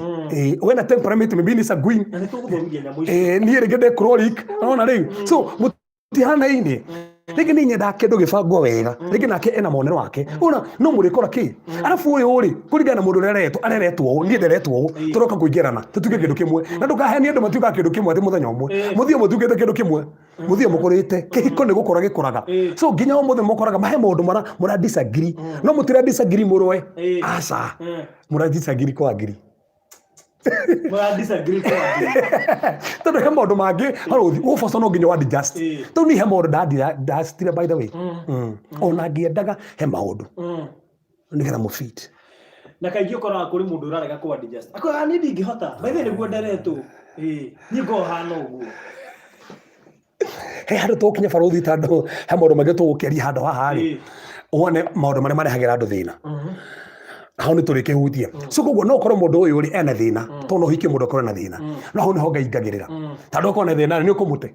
Speaker 2: We na temperament maybe ni sanguine.
Speaker 1: Na nĩ tũgũthomithia nyamũ ici.
Speaker 2: Niĩ rĩngĩ ndĩ choleric, ona rĩu so mũtihanaine. Rĩngĩ nĩ nyendaga kĩndũ gĩbangwo wega, rĩngĩ nake ena monero wake, ona no mũrĩkora kĩ. Arabu ũyũ rĩ, kũringana na mũndũ ũrĩa areretwo, areretwo ũũ, niĩ nderetwo ũũ, tũroka kũingĩrana tũtuĩke kĩndũ kĩmwe. Na ndũkahenie andũ matuĩkaga kĩndũ kĩmwe atĩ mũthenya ũmwe mũthiĩ mũtuĩkĩte kĩndũ kĩmwe, mũthiĩ mũkũrĩte. Kĩhiko nĩ gũkũra gĩkũraga. So nginya ũmũthĩ mũkoraga mahe maũndũ mara mũra disagree, no mũtira disagree mũrũe. Aca, mũra disagree kwa ngiri.
Speaker 1: Mũra disagree kwa ngiri.
Speaker 2: Tondũ he maũndũ mangĩ harũthi ũboco no nginya wa adjust. Tondũ niĩ he maũndũ ndastire, by the way. Ona ngĩendaga he maũndũ nĩgetha mũfit.
Speaker 1: Na kaingĩ ũkoraga kũrĩ mũndũ ũrarega kũ adjust, akoraga niĩ ndingĩhota, by the way nĩguo nderetwo. Ĩĩ, niĩ ngoragwo hana ũguo.
Speaker 2: He handũ tũgũkinya, barũthi, tondũ he maũndũ maingĩ tũgũkĩaria handũ haha rĩ. Wone maũndũ marĩa marehagĩra andũ thĩna. Hau nĩ tũrĩkĩhutia. So koguo no ũkorwo mũndũ ũyũ rĩ ena thĩna, tondũ no ũhikie mũndũ akorwo na thĩna, no hau nĩho Ngai ingagĩrĩra, tondũ okorwo na thĩna rĩ, nĩ ũkũmũte.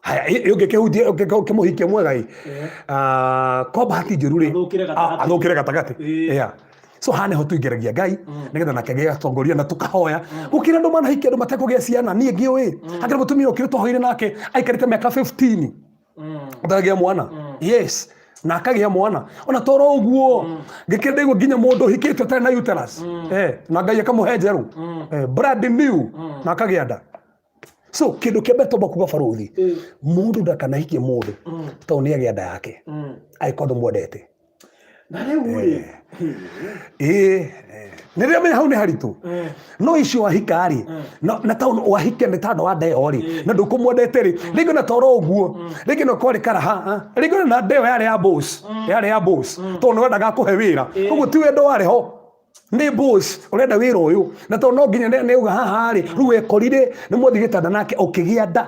Speaker 2: Haya, ũngĩkĩhutia, ũngĩkĩmũhikia mwega ĩ, ah, kwa bahati njũru rĩ,
Speaker 1: Athũkĩre gatagatĩ.
Speaker 2: Athũkĩre gatagatĩ. Yeah. So haha nĩho tũingĩragia Ngai nĩgetha nake Ngai atongoria na tũkahoya gũkĩra andũ manahikia andũ matekũgĩa ciana. Niĩ ngĩũĩ hakĩrĩ mũtumia ũkĩrĩ twahoire nake aikarĩte mĩaka 15 atagĩa mwana. Yes, na akagĩa mwana ona toro ũguo. Ngĩkĩra ndaigua nginya mũndũ ũhikĩte ũtarĩ na uterus, na Ngai akamũhe njerũ, brand new, na akagĩa nda. So kĩndũ kĩa mbere twamba kuga, barũthi, mũndũ ndakanahikie mũndũ tondũ nĩ agĩa nda yake, angĩkorwo ndũmwendete.
Speaker 1: Na rĩu rĩ,
Speaker 2: Ĩĩ, nĩ rĩrĩa menya hau nĩ haritũ, no icio wahika rĩ, na tondũ wahika nĩ tondũ wa ndeo rĩ, na ndũkũmwendete rĩ, rĩngĩ na toro ũguo, rĩngĩ no kwarĩ karaha, rĩngĩ na ndeo yarĩ ya boss, yarĩ ya boss, tondũ nĩ wendaga kũhe wĩra. Ũguo ti wendo warĩ ho, nĩ boss ũrenda wĩra ũyũ, na tondũ no nginya nĩ uga haha rĩ, rĩu wekorire nĩ mwathiĩ gĩtanda nake ũkĩgĩa nda.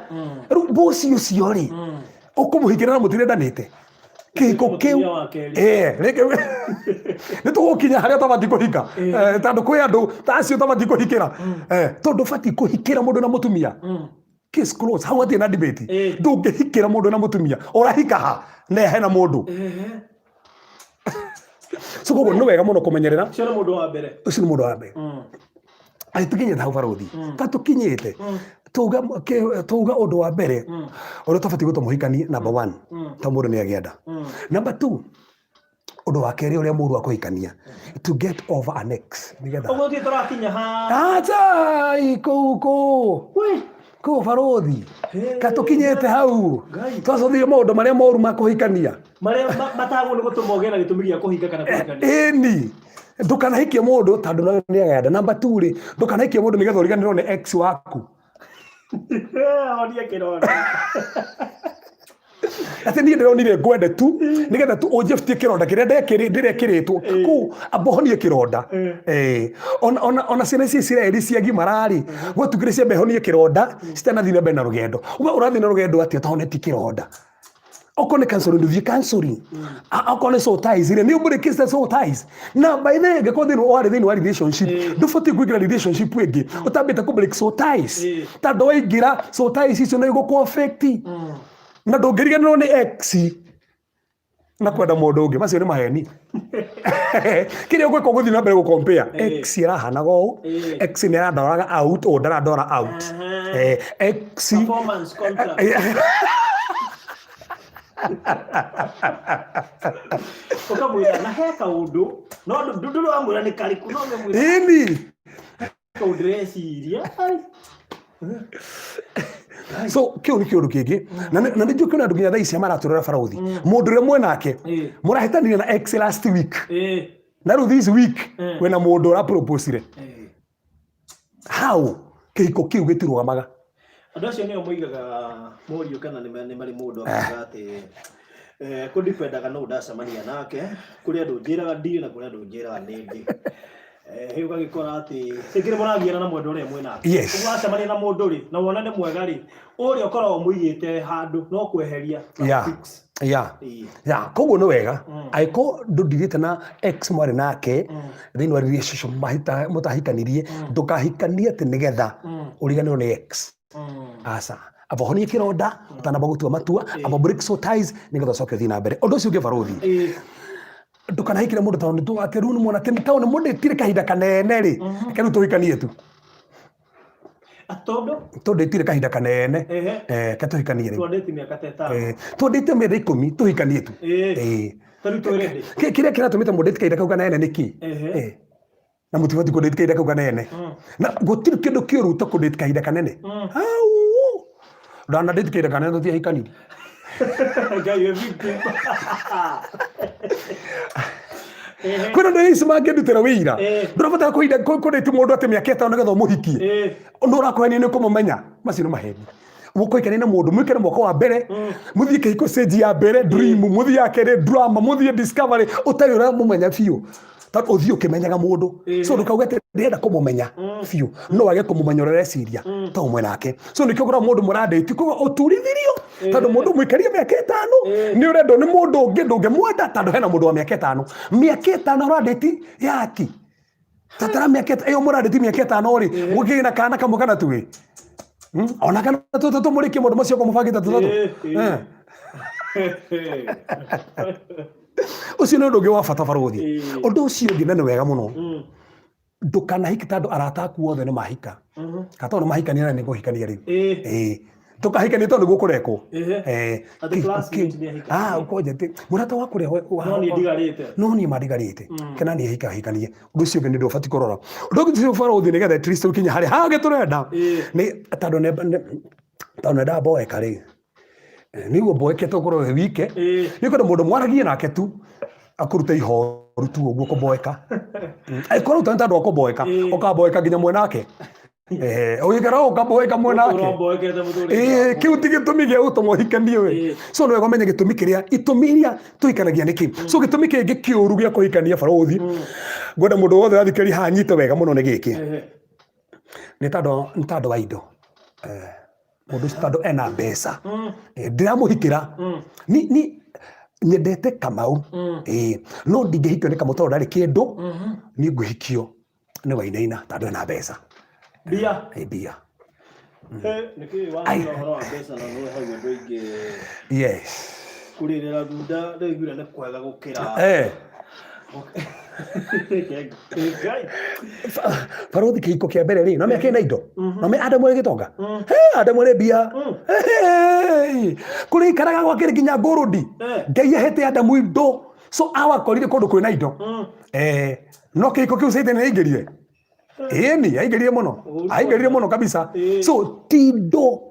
Speaker 2: Rĩu boss ũcio rĩ, ũkũmũhikĩra na mũtirendanĩte kĩhiko kĩu?
Speaker 1: Mũtumia wa kerĩ.
Speaker 2: Rĩngĩ nĩ tũgũkinya harĩa ũtabatiĩ kũhika, tondũ kwĩ andũ ta acio ũtabatiĩ kũhikĩra, tondũ ũbatiĩ kũhikĩra mũndũ na mũtumia. Case closed, hau hatirĩ na debate. Ndũngĩhikĩra mũndũ na mũtumia, ũrahika ha na hena mũndũ? So koguo nĩ wega mũno kũmenyerera.
Speaker 1: Ũcio nĩ mũndũ wa mbere.
Speaker 2: Ũcio nĩ mũndũ wa mbere. Atĩ tũkinyĩte hau, barũthi, ta tũkinyĩte tuga ũndũ wa mbere ũrĩa ũtabatiĩ gũtũma ũhikanie, number one, ta mũndũ nĩ agĩa nda. Number two, ũndũ wa kerĩ ũrĩa mũru wa kũhikania, to get over an ex, nĩgetha
Speaker 1: Ũguo thiĩ tũrakinya ha?
Speaker 2: Acha, kũu kũu kũu, barũthi, ka tũkinyĩte hau.
Speaker 1: Ngai.
Speaker 2: Twacothire maũndũ marĩa moru ma kũhikania.
Speaker 1: Marĩa matagwo nĩ gũtũma ũgĩe na gĩtũmi gĩa kũhinga kana kũhikania.
Speaker 2: Ĩni, ndũkanahikie mũndũ tondũ no nĩ agenda. Number two rĩ, ndũkanahikie mũndũ nĩgetha ũriganĩrwo nĩ ex waku.
Speaker 1: Honie kĩronda.
Speaker 2: Atĩ niĩ ndĩronire ngwende tu nĩgetha tu ũnjĩbutie kĩronda kĩrĩa ndĩrekĩrĩtwo kũu, amba ũhonie kĩronda. Ona ciana cia Isiraeli ciagimara rĩ, gwatuĩkire ciambe honie kĩronda citanathiĩ na mbere na rũgendo. We ũrathiĩ na rũgendo atĩa ũtahonetie kĩronda? Okorwo nĩ counseling, ndũthiĩ counseling. Okorwo nĩ soul ties rĩ, nĩ ũmũrĩkĩte soul ties. Na by the way, angĩkorwo thĩinĩ warĩ thĩinĩ wa relationship, ndũbatiĩ kũingĩra relationship ĩngĩ ũtambĩte kũ break soul ties, tondũ waingĩra, soul ties icio no igũkũ affect na ndũngĩriganĩrwo nĩ ex na kwenda mũndũ ũngĩ. Macio nĩ maheni. Kĩrĩa ũgwĩka, ũgũthiĩ na mbere gũ compare: ex arahanaga ũũ, ex nĩ arandoraga out, ũũ ndarandora out. Ex
Speaker 1: Performance contract. Ũkamwĩra na he kaũndũ, no ndũrĩ wamwĩra nĩ karĩkũ, no ũmwĩra
Speaker 2: Ĩni.
Speaker 1: kaũndũ ndĩreciria. Ai.
Speaker 2: So kĩu nĩ kĩũndũ kĩngĩ, na nĩ njũĩ kwĩna andũ nginya thaa ici maratũrora, barũthi, mũndũ ũrĩa mwenake mũrahĩtanire na ex last week, na rĩu this week wĩna mũndũ ũraproposire. How? Kĩhiko kĩu gĩtirũgamaga.
Speaker 1: Andũ acio nĩo moigaga mũriũ kana nĩ marĩ mũndũ akauga atĩ kũndipendaga no ndacemania nake. Kũrĩ andũ njĩraga ndirĩ na kũrĩ andũ njĩraga nĩ ndĩ. Hĩu ũgagĩkora atĩ rĩngĩ nĩ mũragiana na mwendwa ũrĩa mwĩnake. Ũguo wacemania na mũndũ rĩ, na wona nĩ mwega rĩ, ũrĩa ũkoragwo mũigĩte handũ no kweheria na fix.
Speaker 2: Ya, koguo nĩ wega angĩkorwo ndũndirĩte na ex mwarĩ nake thĩinĩ wa relationship, mũtahikanirie, ndũkahikanie atĩ nĩgetha ũriganĩrwo nĩ ex. Aca, amba ũhonie kĩronda ũtanamba gũtua matua, amba break soul ties nĩgetha ũcoke ũthiĩ na mbere. Ũndũ ũcio ũngĩ, barũthi, ndũkanahikĩre mũndũ tondũ nĩ atĩ rĩu nĩ muona atĩ tondũ nĩ mũndĩtire kahinda kanene rĩ, reke rĩu tũhikanie tu.
Speaker 1: Tondũ
Speaker 2: tũndĩtire kahinda kanene. Ke tũhikanie rĩu.
Speaker 1: Twandĩti mĩaka ta 5.
Speaker 2: Twandĩte mĩaka 10, tũhikanie tu.
Speaker 1: Ta rĩu twĩ ready.
Speaker 2: Kĩrĩa kĩratũmĩte mũndĩte kahinda kau kanene nĩ kĩ? Na mũtibatiĩ kũndĩte kahinda kau kanene, na gũtirĩ kĩndũ kĩũru ta kũndĩte kahinda kanene. Au ndanandĩte kahinda kanene, tũtiahikanirie.
Speaker 1: Ngai wĩ victim.
Speaker 2: Kwĩna andũ ici mangĩndutĩra wĩira. Ndũrabatara kũhinda kũndĩte mũndũ atĩ mĩaka 5 nĩgetha ũmũhikie. Ũndũ ũrakũhenia nĩ ũkũmũmenya, macio nĩ maheni. Mũkũhikania na mũndũ, mwĩkare mwaka wa mbere, mũthiĩ kĩhiko stage ya mbere dream, mũthiĩ ya kerĩ drama, mũthiĩ discovery, ũtarĩ ũramũmenya biũ. Tondũ ũthiĩ ũkĩmenyaga mũndũ. So ndũkauge atĩ ndĩrenda kũmũmenya biũ, no wage kũmũmenya ũrĩa ũreciria to ũmwe nake. So nĩkĩo ũkoraga mũndũ mũrandĩti koguo ũturithirio, tondũ mũndũ mũikarie mĩaka 5 nĩ ũrendwo nĩ mũndũ ũngĩ ndũngĩmwenda, tondũ hena mũndũ wa mĩaka 5. Mĩaka 5 ũrandĩti yaki tatara mĩaka ĩyo mũrandĩti mĩaka 5 rĩ, mũkĩgĩ na kana kamwe kana twĩ ona kana tũtũ tũmũrĩkie maũndũ macio mũbangĩte tũtatũ. Ũcio nĩ ũndũ ũngĩ wa bata barũthi. Ũndũ ũcio ũngĩ na nĩ wega mũno, ndũkanahike tondũ arata aku othe nĩ mahika, kana tondũ nĩ mahikania na nĩ ngũhikania rĩu. Ĩĩ, ndũkahikanie tondũ nĩguo kũrekwo. Ũkonje atĩ mũrata waku ũrĩa
Speaker 1: No niĩ ndigarĩte.
Speaker 2: No niĩ mandigarĩte kana niĩ hika hikanie. Ũndũ ũcio ũngĩ nĩ ũndũ ũbatiĩ kũrora. Ũndũ ũngĩ ũcio barũthi, nĩgetha at least ũkinye harĩa hangĩ tũrenda, nĩ tondũ tondũ nĩ ndamboeka rĩ, nĩguo mboekete ũkorwo wĩ wike. Nĩ kwenda mũndũ mwaragie nake tu akũrute ihoru tu ũguo kũmboeka. Angĩkorwo ũtarĩ tondũ wa kũmboeka, ũkamboeka nginya mwenake. Ũgĩikara ũkamboeka mwenake.
Speaker 1: Ũramboekete mũtũrĩre
Speaker 2: Ĩĩ, kĩu ti gĩtũmi gĩa gũtũma ũhikanie we. So nĩ wega ũmenye gĩtũmi kĩrĩa, itũmi iria tũhikanagia nĩkĩ. So gĩtũmi kĩngĩ kĩũru gĩa kũhikania barũthi, ngwenda mũndũ wothe ũrathikĩrĩria haha anyite wega mũno nĩ gĩkĩ, nĩ tondũ wa indo. Mũndũ ũcio tondũ ena mbeca, ndĩramũhikĩra ni nyendete Kamau, ĩĩ, no ndingĩhikio nĩ Kamau tondũ ndarĩ kĩndũ. Niĩ ngũhikio nĩ Wainaina tondũ ena mbeca.
Speaker 1: Mbia.
Speaker 2: Ĩ, mbia.
Speaker 1: Nĩkĩ waria ũhoro wa mbeca na nĩ hau andũ aingĩ kũrĩrĩra thunda ndĩraiguire nĩ kwega gũkĩra Ngai.
Speaker 2: Barũthi, kĩhiko kĩa mbere rĩ, no mĩaka ĩna indo, no me Adamu arĩ gĩtonga. He, Adamu arĩ mbia. Hey, kũrĩa ikaraga gwakĩrĩ nginya ngũrũndi. Ngai ahete Adamu indo, so awakorire kũndũ kwĩna indo. No kĩhiko kĩu Satan aingĩrire, ĩni aingĩrire mũno, aingĩrire mũno kabisa. So ti indo,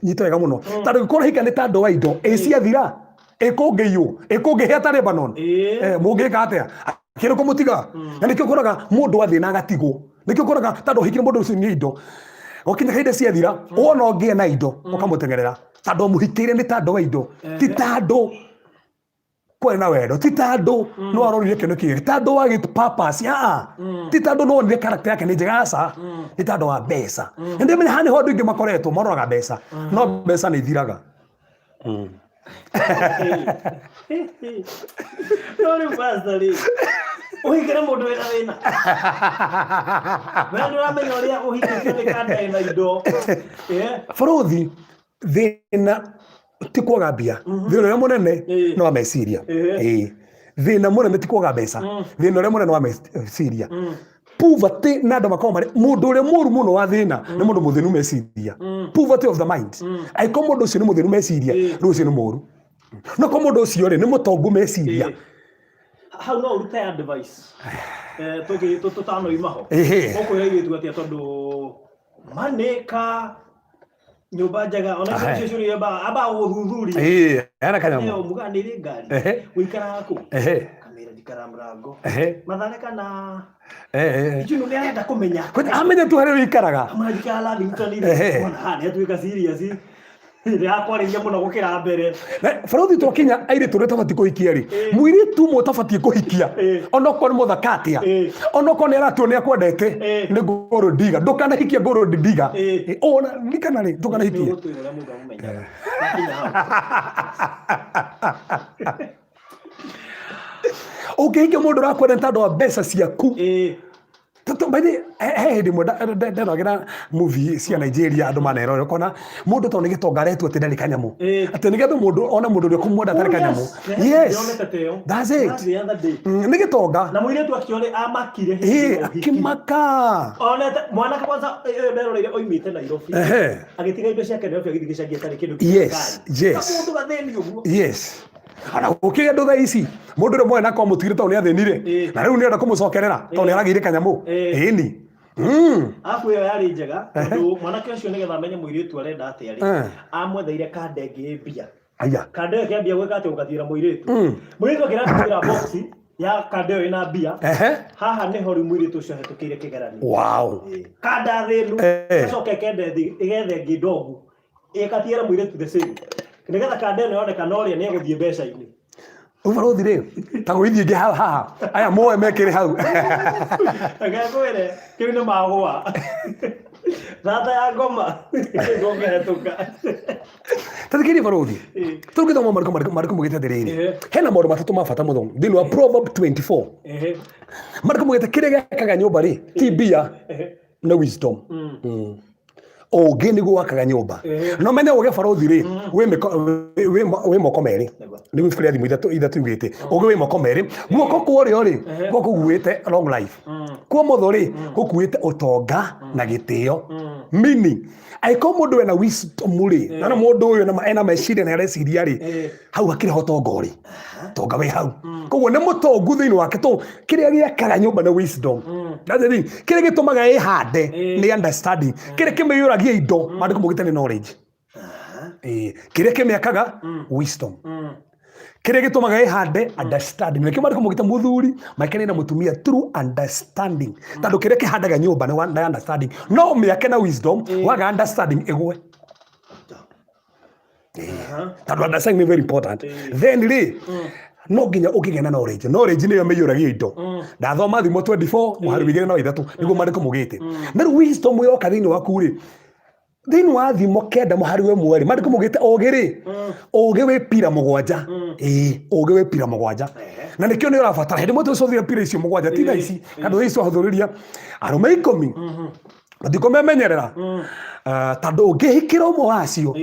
Speaker 2: nyita wega mũno, tondũ gĩkorwo hika nĩ tandũ wa indo, ĩ ciathira, ĩ kũngĩiywo, ĩ kũngĩhĩa ta Lebanon, mũngĩka atĩa kĩrĩ kũmũtiga? Na nĩkĩo ũkoraga mũndũ athĩna agatigwo. Nĩkĩo ũkoraga tondũ ũhikire mũndũ ũcio nĩ indo, wakinya kahinda ciathira, wona ũngĩ ena indo ũkamũteng'erera, tondũ mũhikĩire nĩ tandũ wa indo, ti tandũ kwarĩ na wendo, ti tandũ no arorire kĩndũ kĩngĩ, tandũ wa purpose, aa, ti tandũ no onire character yake nĩ njega, aca, nĩ tandũ wa mbeca. Na ndĩmenya haha nĩho andũ aingĩ makoretwo maroraga mbeca, no mbeca nĩ ithiraga.
Speaker 1: No rĩu pastor rĩ, ũhikĩre mũndũ wĩna thĩna, we ndũramenya ũrĩa ũhikĩtio nĩ kanda ĩna indo.
Speaker 2: Barũthi, thĩna ti kwaga mbia. Thĩna ũrĩa mũnene nĩ wa meciria. Ĩĩ. Thĩna mũnene ti kwaga mbeca, thĩna ũrĩa mũnene nĩ wa meciria, poverty. Na andũ makoragwo marĩ mũndũ ũrĩa mũru mũno wa thĩna nĩ mũndũ mũthĩnu meciria, poverty of the mind. Angĩkorwo mũndũ ũcio nĩ mũthĩnu meciria, rĩu ũcio nĩ mũru. No korwo mũndũ ũcio rĩ nĩ mũtongu meciria.
Speaker 1: Hau no ũrute advice, tũtanoima ho. Ũkwĩra airĩtu atĩa, tondũ manĩka nyũmba njega ona icio ciũria ambaga gũthuthuria?
Speaker 2: Ĩĩ, hena kanyamũ.
Speaker 1: Ĩyo muga nĩ ĩrĩ ngari. Ũikaraga kũ? Kamĩra njikara mũrango Mathare kana Icio nĩ arenda kũmenya.
Speaker 2: Kwani amenye tu harĩa ũikaraga.
Speaker 1: Amwe njikara Lavington. Ona haha nĩ atuĩka serious, ndĩrakwarĩria mũno gũkĩra mbere.
Speaker 2: Na barũthi, twakinya airĩtu ũrĩa tabatiĩ kũhikia rĩ, mũirĩtu ũmwe ũtabatiĩ kũhikia, onokorwo nĩ mũthaka atĩa, onokorwo nĩ aratua nĩ akwendete, nĩ gold digger. Ndũkanahikie gold digger. Ona ririkana rĩ, ndũkanahikie.
Speaker 1: Nĩ ũgũtwĩra ũrĩa mũndũ amũmenyaga Wakinya hau.
Speaker 2: Ũngĩhikia mũndũ ũrakwenda nĩ tondũ wa mbeca ciaku. Tondũ by the way, he hĩndĩ ĩmwe nderoragĩra movie cia Nigeria, andũ manerore, ũkona mũndũ tondũ nĩ gĩtonga aretua atĩ ndarĩ kanyamũ, atĩ nĩgetha mũndũ one mũndũ ũrĩa ũkũmwenda atarĩ kanyamũ. Yes,
Speaker 1: Ndĩronete ta ĩyo.
Speaker 2: that's it.
Speaker 1: That's the other day.
Speaker 2: Nĩ gĩtonga.
Speaker 1: Na mũirĩtu akĩore amakire hĩndĩ ya ũhiki.
Speaker 2: Akĩmaka.
Speaker 1: Onete mwanake kwanza ĩyo nderoreire oimĩte Nairobi. Agĩtiga indo ciake Nairobi agĩthiĩ gĩcagi atarĩ kĩndũ. Mũndũ gathĩni ũguo.
Speaker 2: Yes, ona gũkĩrĩ andũ thaa ici, mũndũ ũrĩa mwana kwa mũtigire tondũ nĩ athĩnire, na rĩu nĩ arenda kũmũcokerera tondũ nĩ aragĩire kanyamũ. Ĩni.
Speaker 1: Arabu ĩyo yarĩ njega tondũ mwanake ũcio nĩgetha amenye mũirĩtu arenda atĩa rĩ, amwetheire kanda ĩngĩ ĩ mbia.
Speaker 2: Aya.
Speaker 1: Kanda ĩyo ĩkĩambia gwĩka atĩ gũgathiĩra mũirĩtu. Mũirĩtu akĩratũmĩra box ya kanda ĩyo ĩna mbia. Haha nĩho rĩu mũirĩtu ũcio ahetũkĩire kĩgeranio. Kanda thĩnu, ĩgacoka ĩkenda ĩgethe ĩngĩ ndogu, ĩgatiĩra mũirĩtu the same, nĩgetha kanda ĩno yoneka no ũrĩa nĩ egũthiĩ mbeca-inĩ.
Speaker 2: Ũbarothi rĩ, ta gũithiĩ ingĩ haha aya moe mekĩre hau.
Speaker 1: Reke ngwĩre, kĩu nĩ magũa. Thata ya ngoma ĩngĩhetũka.
Speaker 2: Ta thikĩrĩria barothi, tũngĩthoma marĩkũ marĩkũ marĩkũ mugĩte atĩrĩrĩ, hena maũndũ matatũ ma bata mũno thĩinĩ wa Proverb 24. Marĩkũ mugĩte kĩrĩa gĩakaga nyũmba rĩ ti mbia, nĩ wisdom. Ũngĩ nĩguo wakaga nyũmba. No menye ũgĩ barothi rĩ, wĩ moko merĩ. Nĩguo ibuku rĩa Thimo ithatũ yugĩte ũgĩ wĩ moko merĩ. Guoko kwa ũrĩo rĩ, guoko gũkuĩte long life. Kwa ũmotho rĩ, gũkuĩte ũtonga na gĩtĩo. Meaning, angĩkorwo mũndũ ena wisdom rĩ, na mũndũ ũyũ ena meciria na areciria rĩ, hau hakĩrĩ ho ũtonga ũrĩ. Ũtonga wĩ hau. Koguo nĩ mũtongu thĩinĩ wake to kĩrĩa gĩakaga nyũmba nĩ wisdom. That's the thing. Kĩrĩa gĩtũmaga ĩhande nĩ understanding. Kĩrĩa kĩmĩiyũragia indo, maandĩko maugĩte nĩ knowledge. Kĩrĩa kĩmĩakaga wisdom. Kĩrĩa gĩtũmaga ĩhande understanding. Nĩkĩo maandĩko maugĩte mũthuri maikare na mũtumia through understanding. Tondũ kĩrĩa kĩhandaga nyũmba nĩ understanding. No mĩake na wisdom, waga understanding ĩgwe. Tondũ understanding nĩ very important. Then rĩ, no nginya ũkĩgĩa na knowledge. Knowledge nĩyo mĩiyũragia indo. Ndathoma Thimo 24 mũhari wa igĩrĩ na wa ithatũ nĩguo maandĩko maugĩte. Na rĩu wisdom yoka thĩinĩ waku rĩ, thĩinĩ wa Thimo 9 mũhari wa 1 rĩ, maandĩko maugĩte ũũgĩ rĩ, ũũgĩ wĩ pira 7. Ĩĩ, ũũgĩ wĩ pira 7. Na nĩkĩo nĩ ũrabatara hĩndĩ ĩmwe tũcũthire pira icio 7 ti thaa ici, kana thaa ici twahũthũrĩria arũme 10 matikũmemenyerera. Tondũ ũngĩhikĩra ũmwe wacio,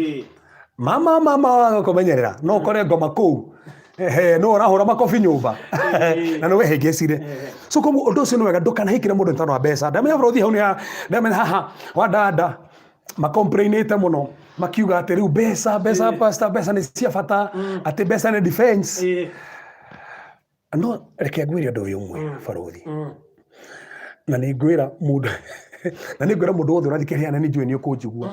Speaker 2: mama mama waga kũmenyerera, no ũkore ngoma kũu. No ũrahũra makobi nyũmba na nĩ wehĩngĩcire. So koguo ũndũ ũcio nĩ wega, ndũkanahikĩre mũndũ nĩ tondũ wa mbeca. Ndamenya bũrũri hau nĩ ndamenya haha wa dada makomplainĩte mũno makiuga atĩ rĩu mbeca mbeca pastor mbeca nĩ cia bata, atĩ mbeca nĩ defense. No reke ngwĩre ũndũ ũyũ ũmwe barothi, na nĩ ngwĩra mũndũ na nĩ ngwĩra mũndũ wothe ũrathikĩrĩria na nĩ njũĩ nĩ ũkũnjigua.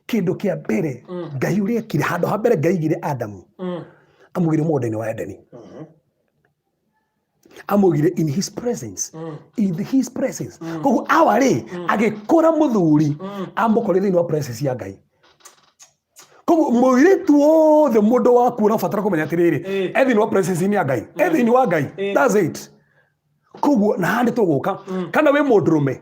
Speaker 2: Kĩndũ kĩa mbere Ngai ũrĩa ekire, handũ ha mbere Ngai aigire Adamu, amũigire mũgũnda-inĩ wa Edeni, amũigire in his presence, in his presence. Koguo awa rĩ, agĩkũra mũthuri amũkorire thĩinĩ wa presence ya Ngai. Koguo mũirĩtu wothe mũndũ waku ũrabatara kũmenya atĩrĩrĩ, e thĩinĩ wa presence ya Ngai, e thĩinĩ wa Ngai. That's it. Koguo na haha nĩ tũgũka, kana wĩ mũndũrũme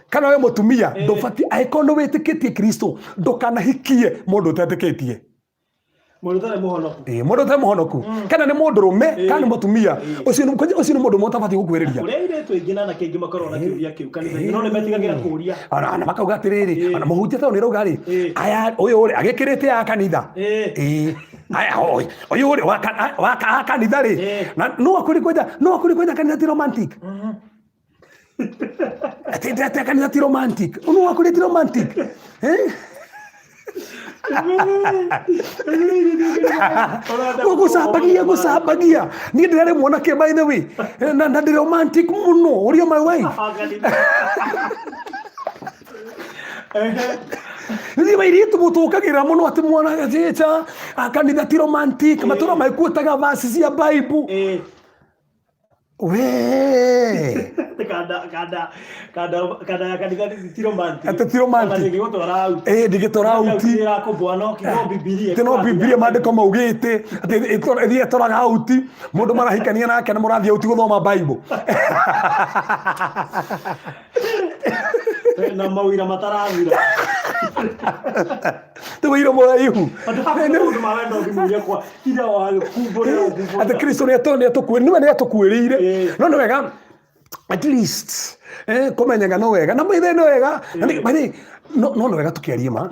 Speaker 2: kana wĩ mũtumia, ndũbatiĩ, angĩkorwo nĩ wĩtĩkĩtie Kristo, ndũkanahikie mũndũ ũtetĩkĩtie.
Speaker 1: Mũndũ ũtarĩ mũhonoku.
Speaker 2: Mũndũ ũtarĩ mũhonoku, kana nĩ mũndũrũme kana nĩ mũtumia, ũcio nĩ mũndũ ũmwe ũtabatiĩ gũkuhĩrĩria.
Speaker 1: Kũrĩa airĩtu aingĩ na anake aingĩ makoragwo na kĩũria kĩu kanitha-inĩ, no nĩ metigagĩra kũũria.
Speaker 2: Ona makauga atĩrĩrĩ, ona mũhunjia tondũ nĩ rauga rĩ, aya ũyũ rĩ agĩkĩrĩte ya kanitha. Aya ũyũ rĩ wa kanitha rĩ, na no akwĩre kwanja, no akwĩre kwanja kanitha ti romantic. Atĩ kanitha ti romantic. No akwĩre ti romantic. Gũcambagia, gũcambagia. Niĩ ndĩrarĩ mwanake by the way, na ndĩ romantic mũno, ũria my wife. Nĩ airĩtu mũtũkagĩra mũno atĩ mwana jecha kanitha ti romantic, matũra maikuĩtaga verse cia Bible. We.
Speaker 1: Kanda kanda ya kanitha ti romantic.
Speaker 2: Atĩ ti romantic.
Speaker 1: Ona ndĩngĩgũtwara out.
Speaker 2: Ndĩngĩtwara out.
Speaker 1: Ĩrakũmbũa no kiugo Bibilia.
Speaker 2: Atĩ no Bibilia maandĩko maugĩte atĩ ĩthiĩ ĩtwaraga out, mũndũ marahikania nake na mũrathiĩ out gũthoma Bible.
Speaker 1: Na mawĩra matarathira.
Speaker 2: Ti wĩira mũraihu.
Speaker 1: Andũ hakuhĩ maũndũ ma wendo thimũ-inĩ kwa ira wa kumbũrĩra ũkumbũrĩra.
Speaker 2: Atĩ Kristo nĩwe nĩatũkuĩrĩire. No nĩ wega at least kũmenyaga no wega na maithe nĩ wega. Na nĩ- by the way, no nĩ wega tũkĩarie ma.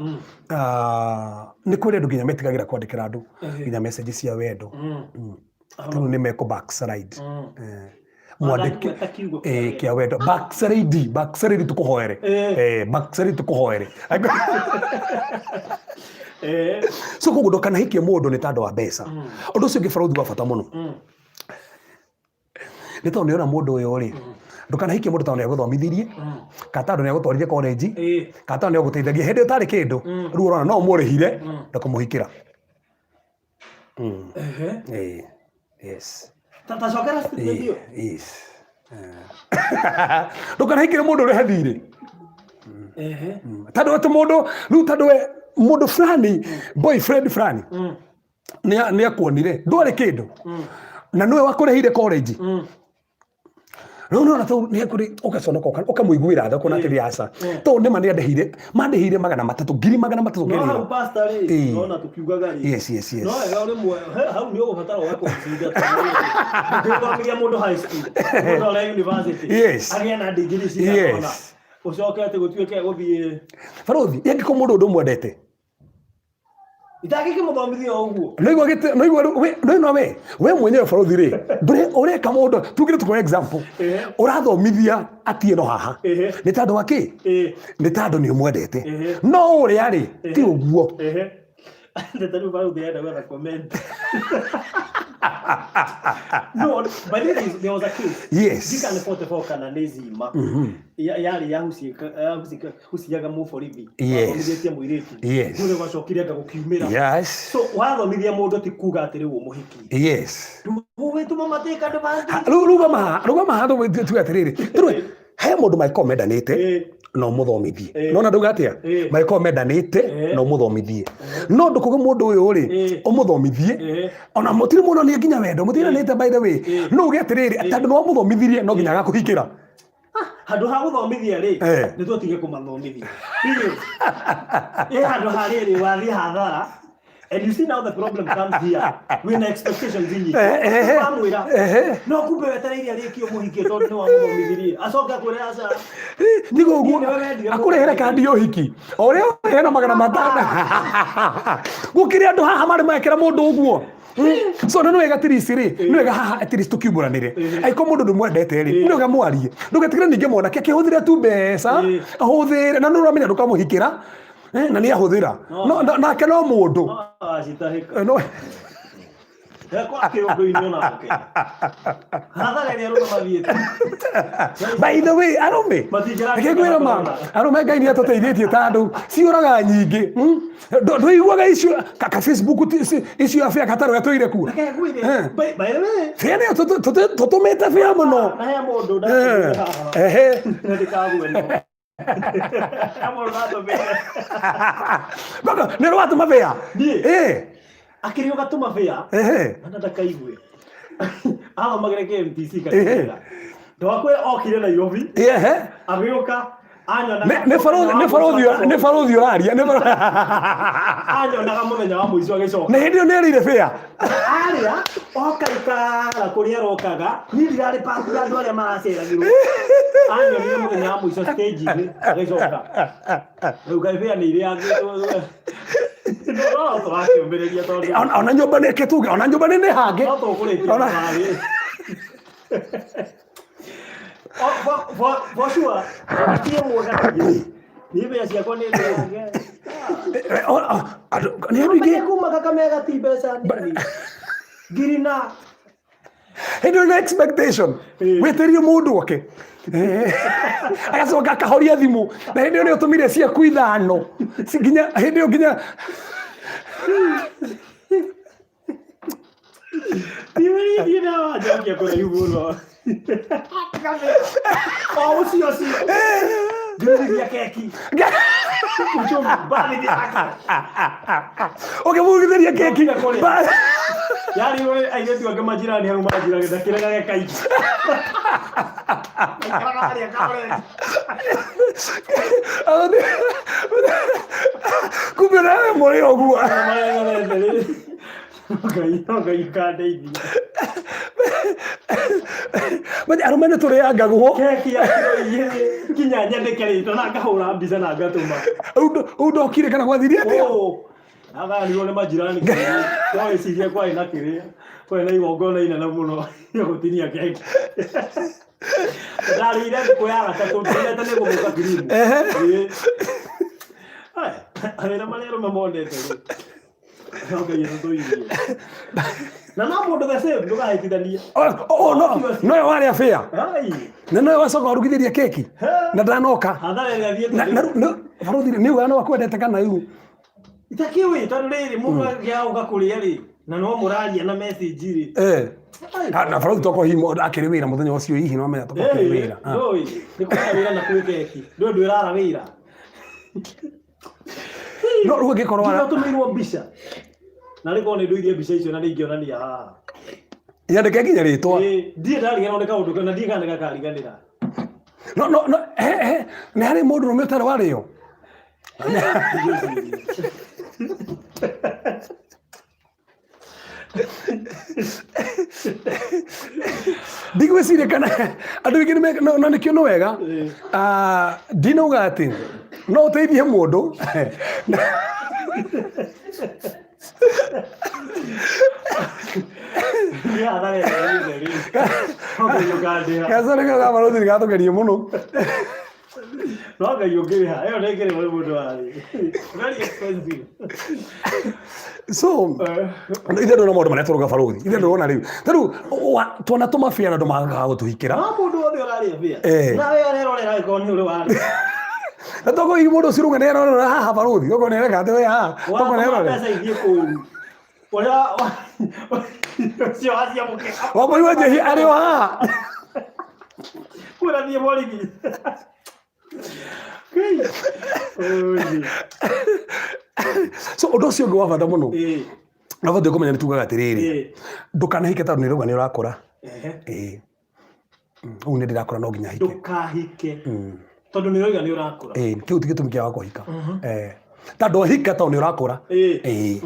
Speaker 2: Nĩ kũrĩ andũ nginya metigagĩra kwandĩkĩra andũ nginya message cia wendo. Tondũ nĩ mekũ backslide. Mwandĩke
Speaker 1: Gweta kiugo kĩa wendo.
Speaker 2: Kĩa wendo. Backslide, backslide tũkũhoere. Backslide tũkũhoere. So koguo ndũkanahikie mũndũ nĩ tondũ wa mbeca. Ũndũ ũcio ũngĩ barothi wa bata mũno. Nĩ tondũ nĩona mũndũ ũyũ rĩ, ndũkanahikie mũndũ tondũ nĩagũthomithirie, kana tondũ nĩagũtwarire college, kana tondũ nĩagũteithagia hĩndĩ ĩyo ũtarĩ kĩndũ, rĩu ũrona no ũmũrĩhire na kũmũhikĩra. Yes.
Speaker 1: Ta cokera statement ĩyo.
Speaker 2: Yes. Ndũkanahikĩre mũndũ ũrĩa thirĩ. Tondũ atĩ mũndũ, rĩu tondũ we mũndũ fulani, boyfriend fulani, nĩ akuonire, ndwarĩ kĩndũ. Na nĩwe wakũrĩhĩire college. Rĩu nĩwona tau nĩ kũrĩ ũgaconoka ũkamũiguĩra tha ũkona atĩrĩ aca. Tondũ nĩma nĩandĩhĩire mandĩhĩire 300 300,000
Speaker 1: No hau
Speaker 2: ngĩrĩhĩra.
Speaker 1: pastor rĩ, nona tũkiugaga rĩ.
Speaker 2: Yes.
Speaker 1: No wega rĩmwe hau nĩ ũgũbatara ũgaconsider tondũ rĩrĩ, ndũngĩthomithia mũndũ high school, mũndũ arĩa university, agĩe na degree cigana ũna, ũcoke atĩ gũtuĩke gũthiĩ
Speaker 2: Barothi, angĩkorwo mũndũ ndũmwendete
Speaker 1: itangĩkĩmũthomithia o ũguo.
Speaker 2: Noigua gĩtĩ noigua rĩu we no we mwenyewe barothi rĩ ndũrĩ ũreka mũndũ tugire tukũhe example. Ũrathomithia Atieno haha nĩ tondũ wa kĩ? Nĩ tondũ nĩ ũmwendete. No ũrĩa rĩ ti ũguo.
Speaker 1: Ndeta rĩu barothi enda gwetha comment. No, by the way, there was a case. Ndika nĩ 44 kana nĩ Zima. Yarĩ yahuciaga mũborithi. Wathomithĩtie mũirĩtu. Thutha gwacokire anga gũkiumĩra. So wathomithia mũndũ ti kuga atĩ rĩu ũmũhikie. Wĩtũma matĩka andũ mangĩ.
Speaker 2: Rĩu rũgama haha, rũgama haha tuge atĩrĩrĩ. Tũrĩ he mũndũ mangĩkorwo mendanĩte na ũmũthomithie. Nona ndauga atĩa? Mangĩkorwo mendanĩte na ũmũthomithie. No ndũkuge mũndũ ũyũ rĩ ũmũthomithie ona mũtirĩ mũno nĩ nginya wendo mũtiranĩte by the way. No uge atĩrĩrĩ tondũ nĩ wamũthomithirie no nginya agakũhikĩra.
Speaker 1: Handũ ha gũthomithia rĩ nĩ tũtige kũmathomithia. Period. Handũ ha rĩrĩ wathiĩ hathara. And you see now the problem comes here. Wĩna expectations nyingĩ. Wamwĩra no kumbe wetereire arĩkie ũmũhikie tondũ nĩ wamũthomithirie. Acoke akwĩre aca.
Speaker 2: Nĩguo ũguo
Speaker 1: Niĩ nĩwe wendire
Speaker 2: akũrehere kandi ya ũhiki o ũrĩa ũheana 500 gũkĩrĩ andũ haha marĩ mekĩra mũndũ ũguo. So no wega tirisi rĩ nĩ wega haha at least tũkiumbũranĩre angĩkorwo mũndũ ndũmwendete rĩ nĩ wega mwarie ndũgetigĩre ningĩ mwanake akĩhũthĩre tu mbeca ahũthĩre na nĩ ũramenya ndũkamũhikĩra na nĩ ahũthĩra nake no mũndũ.
Speaker 1: Acitahĩka.
Speaker 2: No
Speaker 1: Hekwa kĩũndũ-inĩ onake. Hathara ĩrĩa arũme mathiĩte.
Speaker 2: By the way arũme
Speaker 1: Matingĩra-
Speaker 2: reke ngwĩre ma arũme Ngai nĩ atũteithĩtie tondũ ciũraga nyingĩ. Ndũiguaga icio ka Facebook icio ya bĩa gatarũ gatũire kuo.
Speaker 1: Reke ngwĩre, by the way,
Speaker 2: Bĩa nĩyo tũtũmĩte bĩa mũno.
Speaker 1: Na he mũndũ ndatũmire haha. Na ndĩkagwetwo. He mũndũ ndatũmire.
Speaker 2: Baba, nĩ ũratũma bĩa?
Speaker 1: Niĩ? Akĩrĩ ũgatũma bĩa. Na ndakaigue. Athomagĩre KMTC Kakamega. Ndwakwĩra okire Nairobi. Agĩũka anyonaga
Speaker 2: Nĩ barothi, nĩ barothi, nĩ barothi ũraria, nĩ barothi.
Speaker 1: Anyonaga mũthenya wa mũico agĩcoka.
Speaker 2: Na hĩndĩ ĩyo nĩ erĩire bĩa.
Speaker 1: Arĩa oka ikara kũrĩa arokaga niĩ ndirarĩ part ya andũ arĩa maraceragĩrwo. Anyonire mũthenya wa mũico stage-inĩ agĩcoka. Rĩu kaĩ bĩa nĩ irĩangĩtwo. No tũrakĩũmĩrĩria tondũ
Speaker 2: Ona nyũmba nĩ tuge, ona nyũmba nĩ nĩ hange.
Speaker 1: No tũkũrĩkia thabarĩ. For sure, tie mwega niĩ. Niĩ mbeca ciakwa nĩ ndĩange.
Speaker 2: Andũ nĩ andũ aingĩ
Speaker 1: Kuma Kakamega ti mbeca nini. Ngiri na
Speaker 2: hĩndĩ ĩyo na expectation wĩtĩrie mũndũ oke agacoka akahoria thimũ na hĩndĩ ĩyo nĩ ũtũmire ciaku ithano nginya hĩndĩ ĩyo nginya
Speaker 1: Niĩ ndawanjokia kũraihu mũno. O ũcio ũcio. Ngĩrugithia keki. Uchumi, birthday yake.
Speaker 2: Ũkĩmũrugithĩria keki.
Speaker 1: Ndokire kũrĩa. Yarĩ we airĩtu angĩ majirani hau manjirage ndakĩregage kaingĩ. Maikaraga harĩa kahoreti.
Speaker 2: Kumbe nawe mũrĩ ũguo.
Speaker 1: Marĩa rĩ. Ngai no Ngai kandeithia.
Speaker 2: But arũme nĩ tũrĩangagwo.
Speaker 1: Keki ya kiro 2 nginya nyandĩke rĩtwa na ngahũra mbica na ngatũma.
Speaker 2: Rĩu ndokire kana gwathire atĩa?
Speaker 1: Oh, Athanirwo nĩ majirani no wĩcirie kwarĩ na kĩrĩa kwarĩ na igongona inene mũno rĩa gũtinia keki. Ndarĩire thikũ ya gatatũ ndĩrete nĩ gũthũka kirimu. Ĩĩ. Aya, wĩra marĩa arũme monete rĩ. No Ngai atũtũirie. Na no mũndũ the same ndũgahĩtithanie.
Speaker 2: Oh, no nowe warĩa bĩa
Speaker 1: Ai.
Speaker 2: na nowe wacoka warugithĩria keki na ndanoka.
Speaker 1: Hathara ĩrĩa thiĩte.
Speaker 2: Na rĩu barothi nĩ ugaga no akwendete kana rĩu?
Speaker 1: Itakĩũĩ tondũ rĩrĩ mũndũ angĩaga kũrĩa rĩ na no mũraria na message rĩ.
Speaker 2: Na barothi tokorwo hihi mũndũ akĩrĩ wĩra mũthenya ũcio hihi no menya tokorwo akĩrĩ wĩra.
Speaker 1: Ndũĩ nĩ kwara wĩra na kwĩ keki ndũĩ ndwĩrara wĩra.
Speaker 2: No rĩu angĩkorwo
Speaker 1: Nginya ũtũmĩirwo mbica na rĩkorwo nĩ ndũirie mbica icio na nĩ ingĩonania haha.
Speaker 2: Yandĩke nginya rĩtwa.
Speaker 1: Ĩĩ, ndirĩ ndariganĩrwo nĩ kaũndũ kau na ndiũĩ kana nĩ gakariganĩra.
Speaker 2: No no no he he nĩ harĩ mũndũ rũme ũtarĩ warĩo. Ndigwĩciria kana andũ aingĩ no na nĩkĩo nĩ wega. Ah, ndinauga atĩ no ũteithie mũndũ. Gacorĩ kau ga barũthi nĩ gatũgerie mũno.
Speaker 1: No Ngai ũngĩrĩha ĩyo nĩ ĩngĩrĩhwo nĩ mũndũ warĩ very expensive.
Speaker 2: So ithe ndũrona maũndũ marĩa tũrauga barũthi, ithe ndũrona rĩu ta rĩu twana tũmabia na andũ magaga gũtũhikĩra.
Speaker 1: No mũndũ wothe ũrarĩa mbĩa nawe arerorera angĩkorwo nĩ ũrĩ warĩa.
Speaker 2: Na tokorwo hihi mũndũ ũcio ũrauga nĩ arerorera haha barũthi, tokorwo nĩ areka atĩ we haha, tokorwo nĩ
Speaker 1: Watũma
Speaker 2: arerorera.
Speaker 1: mbeca ithiĩ kũũru ũrĩa ũcio waciamũkĩra.
Speaker 2: Wamũigua njĩhi arĩ o haha.
Speaker 1: Kwĩra thiĩ borithi. Oi.
Speaker 2: So ũndũ ũcio ũngĩ wa bata mũno
Speaker 1: Ĩĩ.
Speaker 2: na ũbatiĩ kũmenya nĩ tugaga atĩrĩrĩ,
Speaker 1: Ĩĩ.
Speaker 2: ndũkanahike tondũ nĩ ũrauga nĩ ũrakũra.
Speaker 1: Ehe.
Speaker 2: Ĩĩ. Ũguo nĩ ndĩrakũra no nginya hike.
Speaker 1: Ndũkahike tondũ nĩ ũroiga nĩ ũrakũra.
Speaker 2: Ĩĩ, kĩu ti gĩtũmi kĩa kũhika. Eh, tondũ wahika tondũ nĩ ũrakũra.
Speaker 1: Ĩĩ.
Speaker 2: Ĩĩ.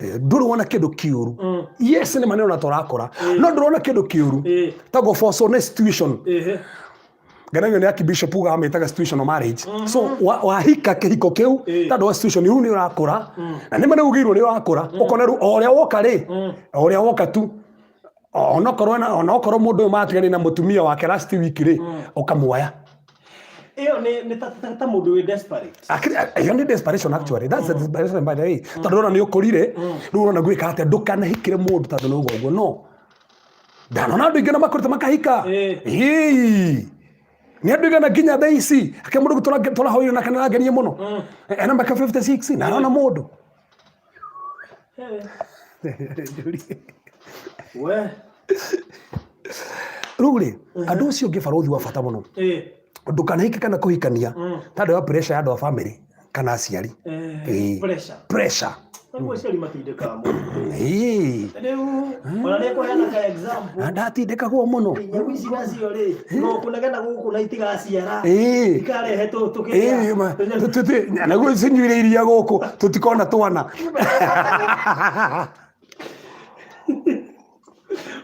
Speaker 2: Ĩĩ, ndũrĩ wona kĩndũ kĩũru. Yes, nĩ ma nĩ ũrona ta ũrakũra, no ndũrona kĩndũ kĩũru.
Speaker 1: Ĩĩ.
Speaker 2: Tagwo force nĩ situation.
Speaker 1: Ehe.
Speaker 2: Ngenagio nĩ Archbishop ugaga amĩtaga situational marriage. So wahika kĩhiko kĩu
Speaker 1: Ĩĩ.
Speaker 2: tondũ wa situation rĩu nĩ ũrakũra na nĩ ma nĩ ugĩirwo nĩ ũrakũra, ũkona rĩu o ũrĩa woka rĩ, o ũrĩa woka tu onokorwo onokorwo mũndũ ũyũ matiganire na mũtumia wake last week rĩ, ũkamuoya.
Speaker 1: Ĩyo nĩ ta mũndũ wĩ desperate.
Speaker 2: Akiri, ĩyo nĩ desperation actually. That's a desperation by the way. Tondũ ũrona nĩ ũkũrire, rĩu ũrona gwĩka atĩa, ndũkanahikĩre mũndũ tondũ nĩ ũguo ũguo. No. Ndanona andũ aingĩ na makũrĩte makahika.
Speaker 1: Ĩĩ.
Speaker 2: Ĩĩ. Nĩ andũ aigana nginya thaa ici, ake mũndũ tũrahoire nake nĩarangenia mũno. Ena mĩaka 56 na arona mũndũ.
Speaker 1: We.
Speaker 2: Rĩu rĩ, andũ ũcio ũngĩ barũthi wa bata mũno.
Speaker 1: Ĩĩ.
Speaker 2: Ndũkanahike kana kũhikania tondũ wa pressure ya andũ a family kana aciari. Ĩĩ.
Speaker 1: Pressure.
Speaker 2: Pressure.
Speaker 1: Rĩu aciari matindĩkaga mũno.
Speaker 2: Ĩĩ.
Speaker 1: Rĩu ona nĩ kũheana ka example.
Speaker 2: Na ndatindĩkagwo mũno.
Speaker 1: Nyamũ ici nacio rĩ, no kũnegena gũkũ na itigaciara.
Speaker 2: Ĩĩ.
Speaker 1: Ikarehe
Speaker 2: Ĩĩ,
Speaker 1: tũkĩrĩa.
Speaker 2: naguo cinyuire iria gũkũ tũtikona twana.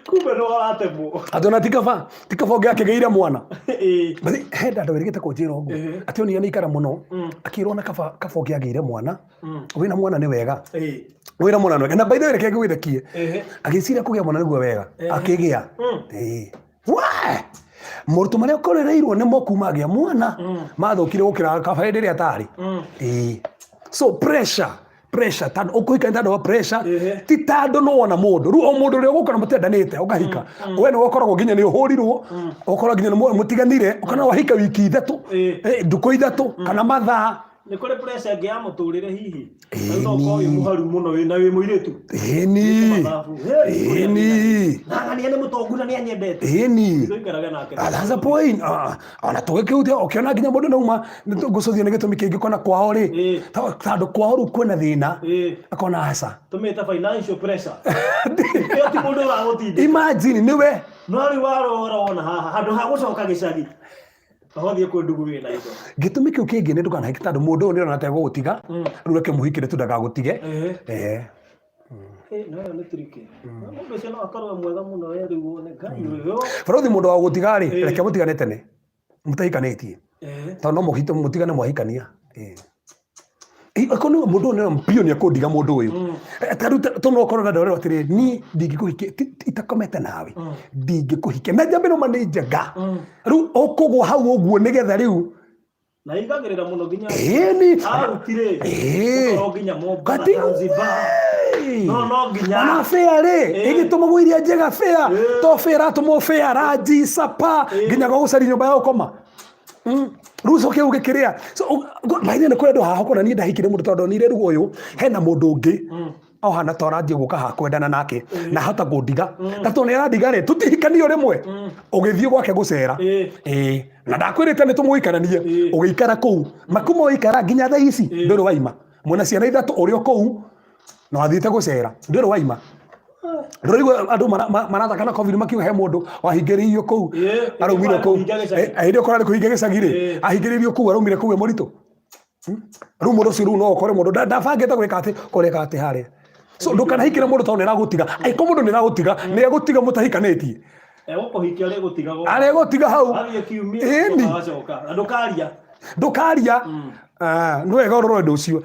Speaker 1: Kumbe nĩ waratemwo.
Speaker 2: Atĩ ona ti kaba ũngĩ akĩgĩire mwana.
Speaker 1: Ĩĩ.
Speaker 2: But he ndanda wĩrĩgĩte kũnjĩra ũguo atĩ onire nĩ ikara mũno akĩrwo na kaba ũngĩ agĩire mwana, wĩna mwana nĩ wega.
Speaker 1: Ĩĩ.
Speaker 2: Wĩna mwana nĩ wega na by the way reke ngwĩrekie,
Speaker 1: Ehe.
Speaker 2: agĩciria kũgĩa mwana nĩguo wega akĩgĩa. Ĩĩ. We! Moritũ marĩa ũkorereirwo nĩmo kuma agĩa mwana mathũkire gũkĩra kaba hĩndĩ ĩrĩa atarĩ. Ĩĩ. So pressure, pressure tondũ ũkũhika nĩ tondũ wa pressure, ti tondũ nĩ wona mũndũ. Rĩu o mũndũ ũrĩa ũgũkora mũtendanĩte ũkahika, we nĩwe ũkoragwo nginya nĩ ũhũrirwo, ũkorwo nginya nĩ mũtiganire, ũkona wahika wiki ithatũ, ndukũ ithatũ kana mathaa.
Speaker 1: Nĩ kũrĩ pressure ĩngĩ ya mũtũrĩre hihi. Rĩu no ũkorwo wĩ mũharu mũno na wĩ mũirĩtu.
Speaker 2: Ĩni.
Speaker 1: Mathabu. Hey,
Speaker 2: Ĩni.
Speaker 1: Na ng'ania nĩ mũtongu na nĩ anyendete.
Speaker 2: Ĩni.
Speaker 1: Tũikarage nake.
Speaker 2: Ah, that's the point. Ah, ona tũgĩkĩhutia ũkĩona nginya mũndũ nauma ngũcũthia nĩ gĩtũmi kĩngĩ kona kwao rĩ,
Speaker 1: Ĩĩ.
Speaker 2: tondũ kwao rĩu kwĩna thĩna,
Speaker 1: Ĩĩ.
Speaker 2: akona aca.
Speaker 1: Tũmĩte financial pressure. Ĩyo ti mũndũ ũragũtindĩka.
Speaker 2: Imagine nĩwe.
Speaker 1: No rĩu warora wona haha handũ ha gũcoka gĩcagi. Kahothiĩ kwĩ ndugu wĩna indo.
Speaker 2: Gĩtũmi kĩu kĩngĩ nĩ ndũkanahike tondũ mũndũ ũyũ nĩ ũrona ta egũgũtiga, rĩu reke mũhikĩre tu ndagagũtige.
Speaker 1: Ehe. No ĩyo nĩ tricky. Mũndũ ũcio no akorwo e mwega mũno we rĩu wone Ngai ũyũ.
Speaker 2: Barũthi mũndũ wa gũgũtiga rĩ, reke mũtigane tene mũtahikanĩtie, tondũ no mũtigane mwahikania. Akorwo nĩ mũndũ ũyũ nĩ biũ nĩ ekũndiga mũndũ ũyũ. Ta rĩu tondũ no ũkorwo na ndorerwo atĩrĩrĩ, niĩ ndingĩkũhikia itakomete nawe, ndingĩkũhikia na njambe nĩma nĩ njega. Rĩu ũkũgwa hau ũguo nĩgetha rĩu
Speaker 1: Na igagĩrĩra mũno nginya
Speaker 2: Ĩni.
Speaker 1: Arutire.
Speaker 2: Ĩĩ.
Speaker 1: Ũkorwo nginya Mombasa,
Speaker 2: Kati-
Speaker 1: Zanzibar.
Speaker 2: Ĩĩ.
Speaker 1: No nginya.
Speaker 2: Ona fare rĩ,
Speaker 1: Ĩĩ.
Speaker 2: ĩgĩtũmagwo iria njega fare,
Speaker 1: Ĩĩ.
Speaker 2: to fare ĩratũmwo fare, ranji, sapa, nginya gwa gũcaria nyũmba ya gũkoma. Rĩu ũcoke ũgĩkĩrĩa. So, by the way, nĩ kũrĩ andũ haha ũkona niĩ ndahikire mũndũ tondũ ndonire rĩu ũyũ hena mũndũ ũngĩ ohana ta ũrathiĩ gũka haha kwendana nake na ahota kũndiga, na tondũ nĩ arandiga rĩ, tũtihikanio rĩmwe, ũgĩthiĩ gwake gũcera.
Speaker 1: Ĩĩ.
Speaker 2: Ĩĩ. Na ndakwĩrĩte nĩ tũmũikaranie,
Speaker 1: Ĩĩ.
Speaker 2: ũgĩikara kũu makuma waikara nginya thaa ici ndũrĩ waima, mwĩna ciana ithatũ ũrĩ o kũu na wathiĩte gũcera ndũrĩ waima. Ndũraigua andũ marathaka na COVID makiuga he mũndũ wahingĩrĩirio kũu, araumire kũu.
Speaker 1: Kũhinga gĩcagi.
Speaker 2: Hĩndĩ ĩyo kũrarĩ kũhinga gĩcagi rĩ, ahingĩrĩirio kũu, araumire kũu e mũritũ. Rĩu mũndũ ũcio rĩu no ũkore mũndũ ndabangĩte gwĩka atĩ kũreka atĩ harĩa. So ndũkanahikĩre mũndũ tondũ nĩaragũtiga. Angĩkorwo mũndũ nĩaragũtiga, nĩegũtiga mũtahikanĩtie.
Speaker 1: Egũkũhikia arĩgũtiga.
Speaker 2: Arĩgũtiga hau.
Speaker 1: Athiĩ kiumia.
Speaker 2: Ĩni.
Speaker 1: Agacoka. Na ndũkaria.
Speaker 2: Ndũkaria. Ah, nĩ wega ũrore ũndũ ũcio.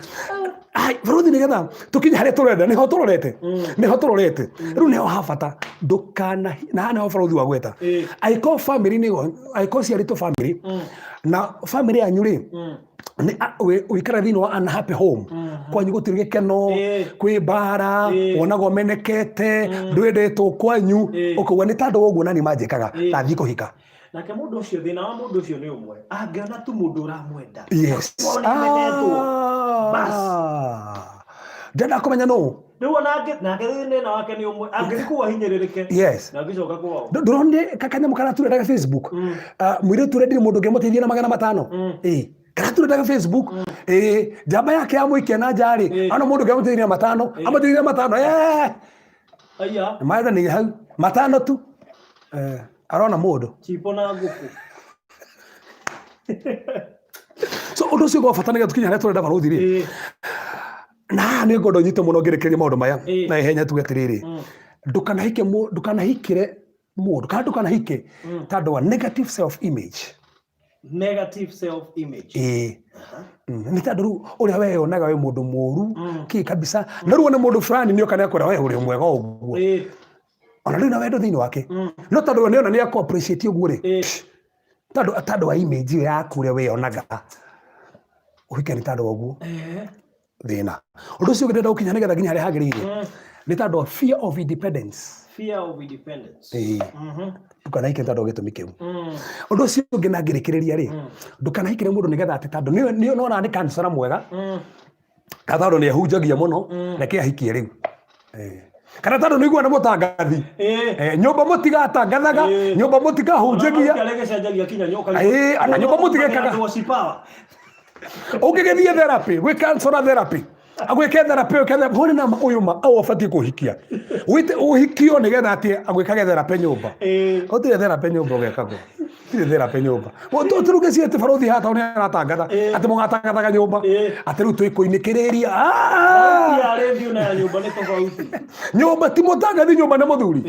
Speaker 2: Ai, barũthi, nĩgetha tũkinye harĩa tũrenda, nĩho tũrorete, nĩho tũrorete rĩu, nĩho habata ndũkana na haha nĩho barũthi wa gweta. Angĩkorwo family nĩ angĩkorwo ciarĩtwo family na family yanyu rĩ, nĩ ũikara thĩinĩ wa unhappy home, kwanyu gũtirĩ gĩkeno, kwĩ mbara, wonagwo menekete, ndwendetwo kwanyu, ũkauga nĩ tandũ ũguo nani manjĩkaga, ndathiĩ kũhika.
Speaker 1: Nake mũndũ ũcio, thĩna wa mũndũ ũcio nĩ ũmwe, angĩona tu mũndũ ũramwenda, Wona nĩmenetwo. Bas.
Speaker 2: Ndenda kũmenya nũ.
Speaker 1: Rĩu ona nake thĩna wake nĩ ũmwe, angĩthiĩ kũu ahinyĩrĩrĩke na angĩcoka kwao.
Speaker 2: Ndũronire kanyamũ karaturendaga Facebook? Ah, mũirĩtu ũrendire mũndũ ũngĩamũteithia na 500. Ĩ karaturendaga Facebook, ĩ njamba yake yamũikia na nja rĩ, ana mũndũ ũngĩamũteithia na 500, amũteithia na 500.
Speaker 1: Aya.
Speaker 2: Maethanĩire hau 500 tu. Arona mũndũ.
Speaker 1: Chipo na ngũkũ.
Speaker 2: So ũndũ ũcio gwa bata nĩgetha tũkinye harĩa tũrenda, barũthi rĩ, na haha nĩ ngwenda ũnyite mũno ngĩrĩkĩrĩria maũndũ maya na ihenya, tuge atĩrĩrĩ, ndũkanahike ndũkanahikĩre mũndũ kana ndũkanahike tondũ wa negative self image.
Speaker 1: Negative self image.
Speaker 2: Ĩĩ. Nĩ tondũ rĩu ũrĩa weyonaga wĩ mũndũ mũru kĩ kabisa, na rĩu wone mũndũ fulani nĩoka nĩakwĩra we ũrĩ mwega ũguo, ona ndũrĩ na wendo thĩinĩ wake, no tondũ we nĩona nĩakũ appreciate ũguo rĩ, tondũ wa image ĩyo yaku ũrĩa wĩyonaga, ũhike nĩ tondũ wa ũguo. Thĩna ũndũ ũcio ũngĩ ndĩrenda gũkinya nĩgetha nginya harĩa hagĩrĩire nĩ tondũ wa fear of independence.
Speaker 1: Fear of independence.
Speaker 2: Ĩĩ. Ndũkanahike nĩ tondũ wa gĩtũmi kĩu. Ũndũ ũcio ũngĩ na ngĩrĩkĩrĩria rĩ, ndũkanahikĩre mũndũ nĩgetha atĩ tondũ nĩ nona nĩ kansara mwega, kana tondũ nĩ ahunjagia mũno, reke ahikie rĩu. Kana tondũ nĩ iguana mũtangathi. Nyũmba mũtigatangathaga, nyũmba mũtikahunjagia.
Speaker 1: Kĩarĩa gĩcenjagia kinya nyoka.
Speaker 2: Ĩĩ, ona nyũmba mũtigekaga.
Speaker 1: Power.
Speaker 2: Ũngĩgĩthiĩ therapy gwĩ counselor, therapy agwĩke therapy, ũyũ therapy hũrĩ na ũyũ ma au ũbatiĩ kũhikia wĩte ũhikio nĩgetha atĩ agwĩkage therapy nyũmba. Gũtirĩ therapy nyũmba ũgekagwo, gũtirĩ therapy nyũmba. Tũruge ciĩte barũthi haha tondũ nĩ aratangatha atĩ mũgatangathaga nyũmba atĩ rĩu twĩkũinĩkĩrĩria. Ah!
Speaker 1: Ya radio na ya nyũmba nĩ tofauti.
Speaker 2: Nyũmba ti mũtangathi, nyũmba nĩ mũthuri.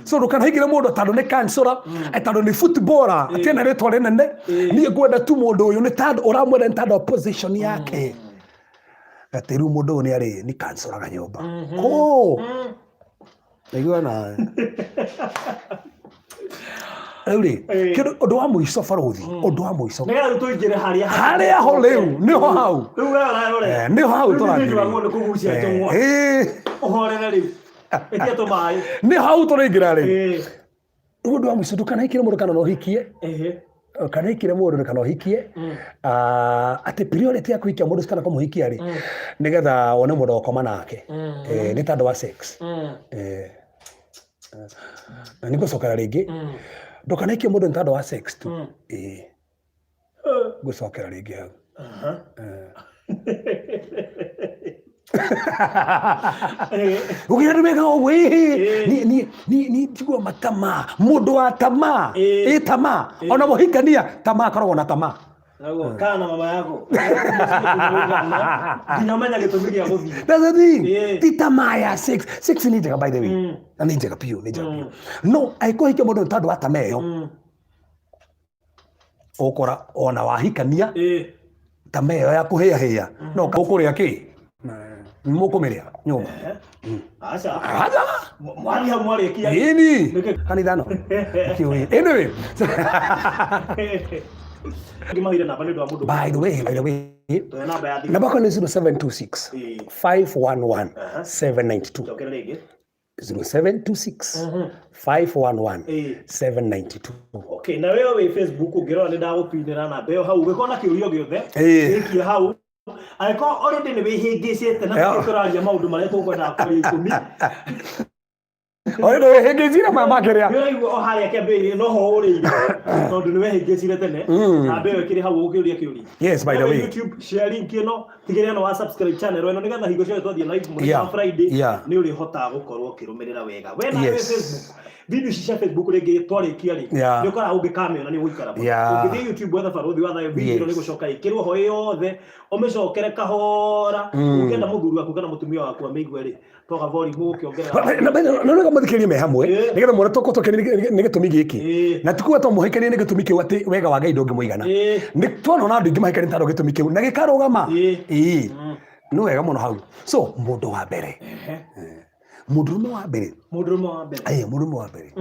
Speaker 2: So ndũkanahingĩre mũndũ tondũ nĩ kansora, tondũ nĩ footballer, atĩ ena rĩtwa rĩnene, niĩ ngwenda tu mũndũ ũyũ nĩ tondũ ũramwenda nĩ tondũ wa position yake, atĩ rĩu mũndũ ũyũ nĩ arĩ nĩ kancoraga nyũmba kũ naigua na rĩu rĩ, kĩndũ ũndũ wa mũico, barũthi, ũndũ wa mũico.
Speaker 1: Nĩgetha rĩu tũingĩre harĩa
Speaker 2: Harĩa ho rĩu nĩho hau.
Speaker 1: Rĩu we ũrarore.
Speaker 2: Nĩho hau
Speaker 1: Rĩu
Speaker 2: tũrathiĩ.
Speaker 1: nĩ kũgucia njũng'wa. Ũhorere rĩu. Ĩtia tũmaĩ.
Speaker 2: Nĩ hau tũraingĩra rĩu. Rĩu ũndũ wa mũico, ndũkanahikĩre mũndũ kana no ũhikie, kana hikire mũndũ kana ũhikie, atĩ priority ya kũhikia mũndũ kana kũmũhikia rĩ, nĩgetha wone mũndũ wa gũkoma nake, nĩ tondũ wa sex. Na nĩ ngũcokera rĩngĩ, ndũkanahikie mũndũ nĩ tondũ wa sex tu. Ngũcokera rĩngĩ hau. Ũkĩra andũ mekaga ũguo, ni njigua matama mũndũ wa tamaa, ĩ tamaa, ona mũhikania tamaa akoragwo na tamaa.
Speaker 1: Naguo, kaa na mama yako. Nginya ũmenye gĩtũmi gĩa gũthiĩ.
Speaker 2: That's the thing. Ti tamaa ya sex. Sex nĩ njega, by the way. Na nĩ njega biũ, nĩ njega biũ. No angĩkorwo hikia mũndũ nĩ tondũ wa tamaa ĩyo, ũkora ona wahikania, tamaa ĩyo ya kũhĩahĩa no ũkũrĩa kĩ, mũkũmĩrĩa nyũmba.
Speaker 1: Aca.
Speaker 2: Aca.
Speaker 1: Mwathiĩ hau mwarĩkia.
Speaker 2: Ĩni.
Speaker 1: Nĩkĩ?
Speaker 2: Kanitha no. Anyway.
Speaker 1: Ngĩmahire namba nĩ ũndũ wa mũndũ.
Speaker 2: By the way,
Speaker 1: Tũhe namba ya thimũ.
Speaker 2: Namba yakwa nĩ 0726 511 792.
Speaker 1: Cokera rĩngĩ.
Speaker 2: 0726 511 792.
Speaker 1: Okay, na wewe wĩ Facebook ũngĩrora nĩ ndagũpinĩra namba ĩyo hau, ũngĩkorwo na kĩũria gĩothe, gĩkie hau. Angĩkorwo already nĩ wĩhĩngĩcĩte na tũraria maũndũ marĩa tũkwendaga kwaria 10.
Speaker 2: Oĩ ndũhĩngĩcire maya makĩrĩa.
Speaker 1: Nĩ ũraigua o harĩa kĩambĩrĩria no ho ũrĩire tondũ nĩ wehĩngĩcire tene na mbeo ĩkĩrĩ hau ũkĩũria kĩũria.
Speaker 2: Yes, by the way.
Speaker 1: YouTube share link ĩno, tigĩrĩra nĩ wa subscribe channel ĩno nĩgetha hingo ciothe twathiĩ live mũthenya wa Friday nĩ ũrĩhotaga gũkorwo ũkĩrũmĩrĩra wega. We nawe Facebook, video ici cia Facebook rĩngĩ twarĩkia rĩ, nĩ ũkoraga ũngĩkamĩona nĩ ũgũikara mũno. Ũngĩthiĩ YouTube wethe Barũthi wa Thayũ, video ĩno nĩ gũcoka ĩkĩrwo ho yothe, ũmĩcokere kahora. Ũngĩenda mũthuri waku kana mũtumia waku amĩigue rĩ, twaga volume ũkĩongerera.
Speaker 2: Na nĩ mũthikĩrĩrie me hamwe nĩgetha muone tũkorwo tũkĩrĩ nĩ gĩtũmi gĩkĩ na ti kuga twamũhikania nĩ gĩtũmi kĩu atĩ wega wa Ngai ndũngĩmũigana. Nĩ tuona ona andũ aingĩ mahikania tondũ gĩtũmi kĩu na gĩkarũgama. Ĩĩ, nĩ wega mũno hau. So mũndũ wa mbere, mũndũrũme wa mbere,
Speaker 1: Mũndũrũme wa mbere.
Speaker 2: Ĩĩ, mũndũrũme wa mbere.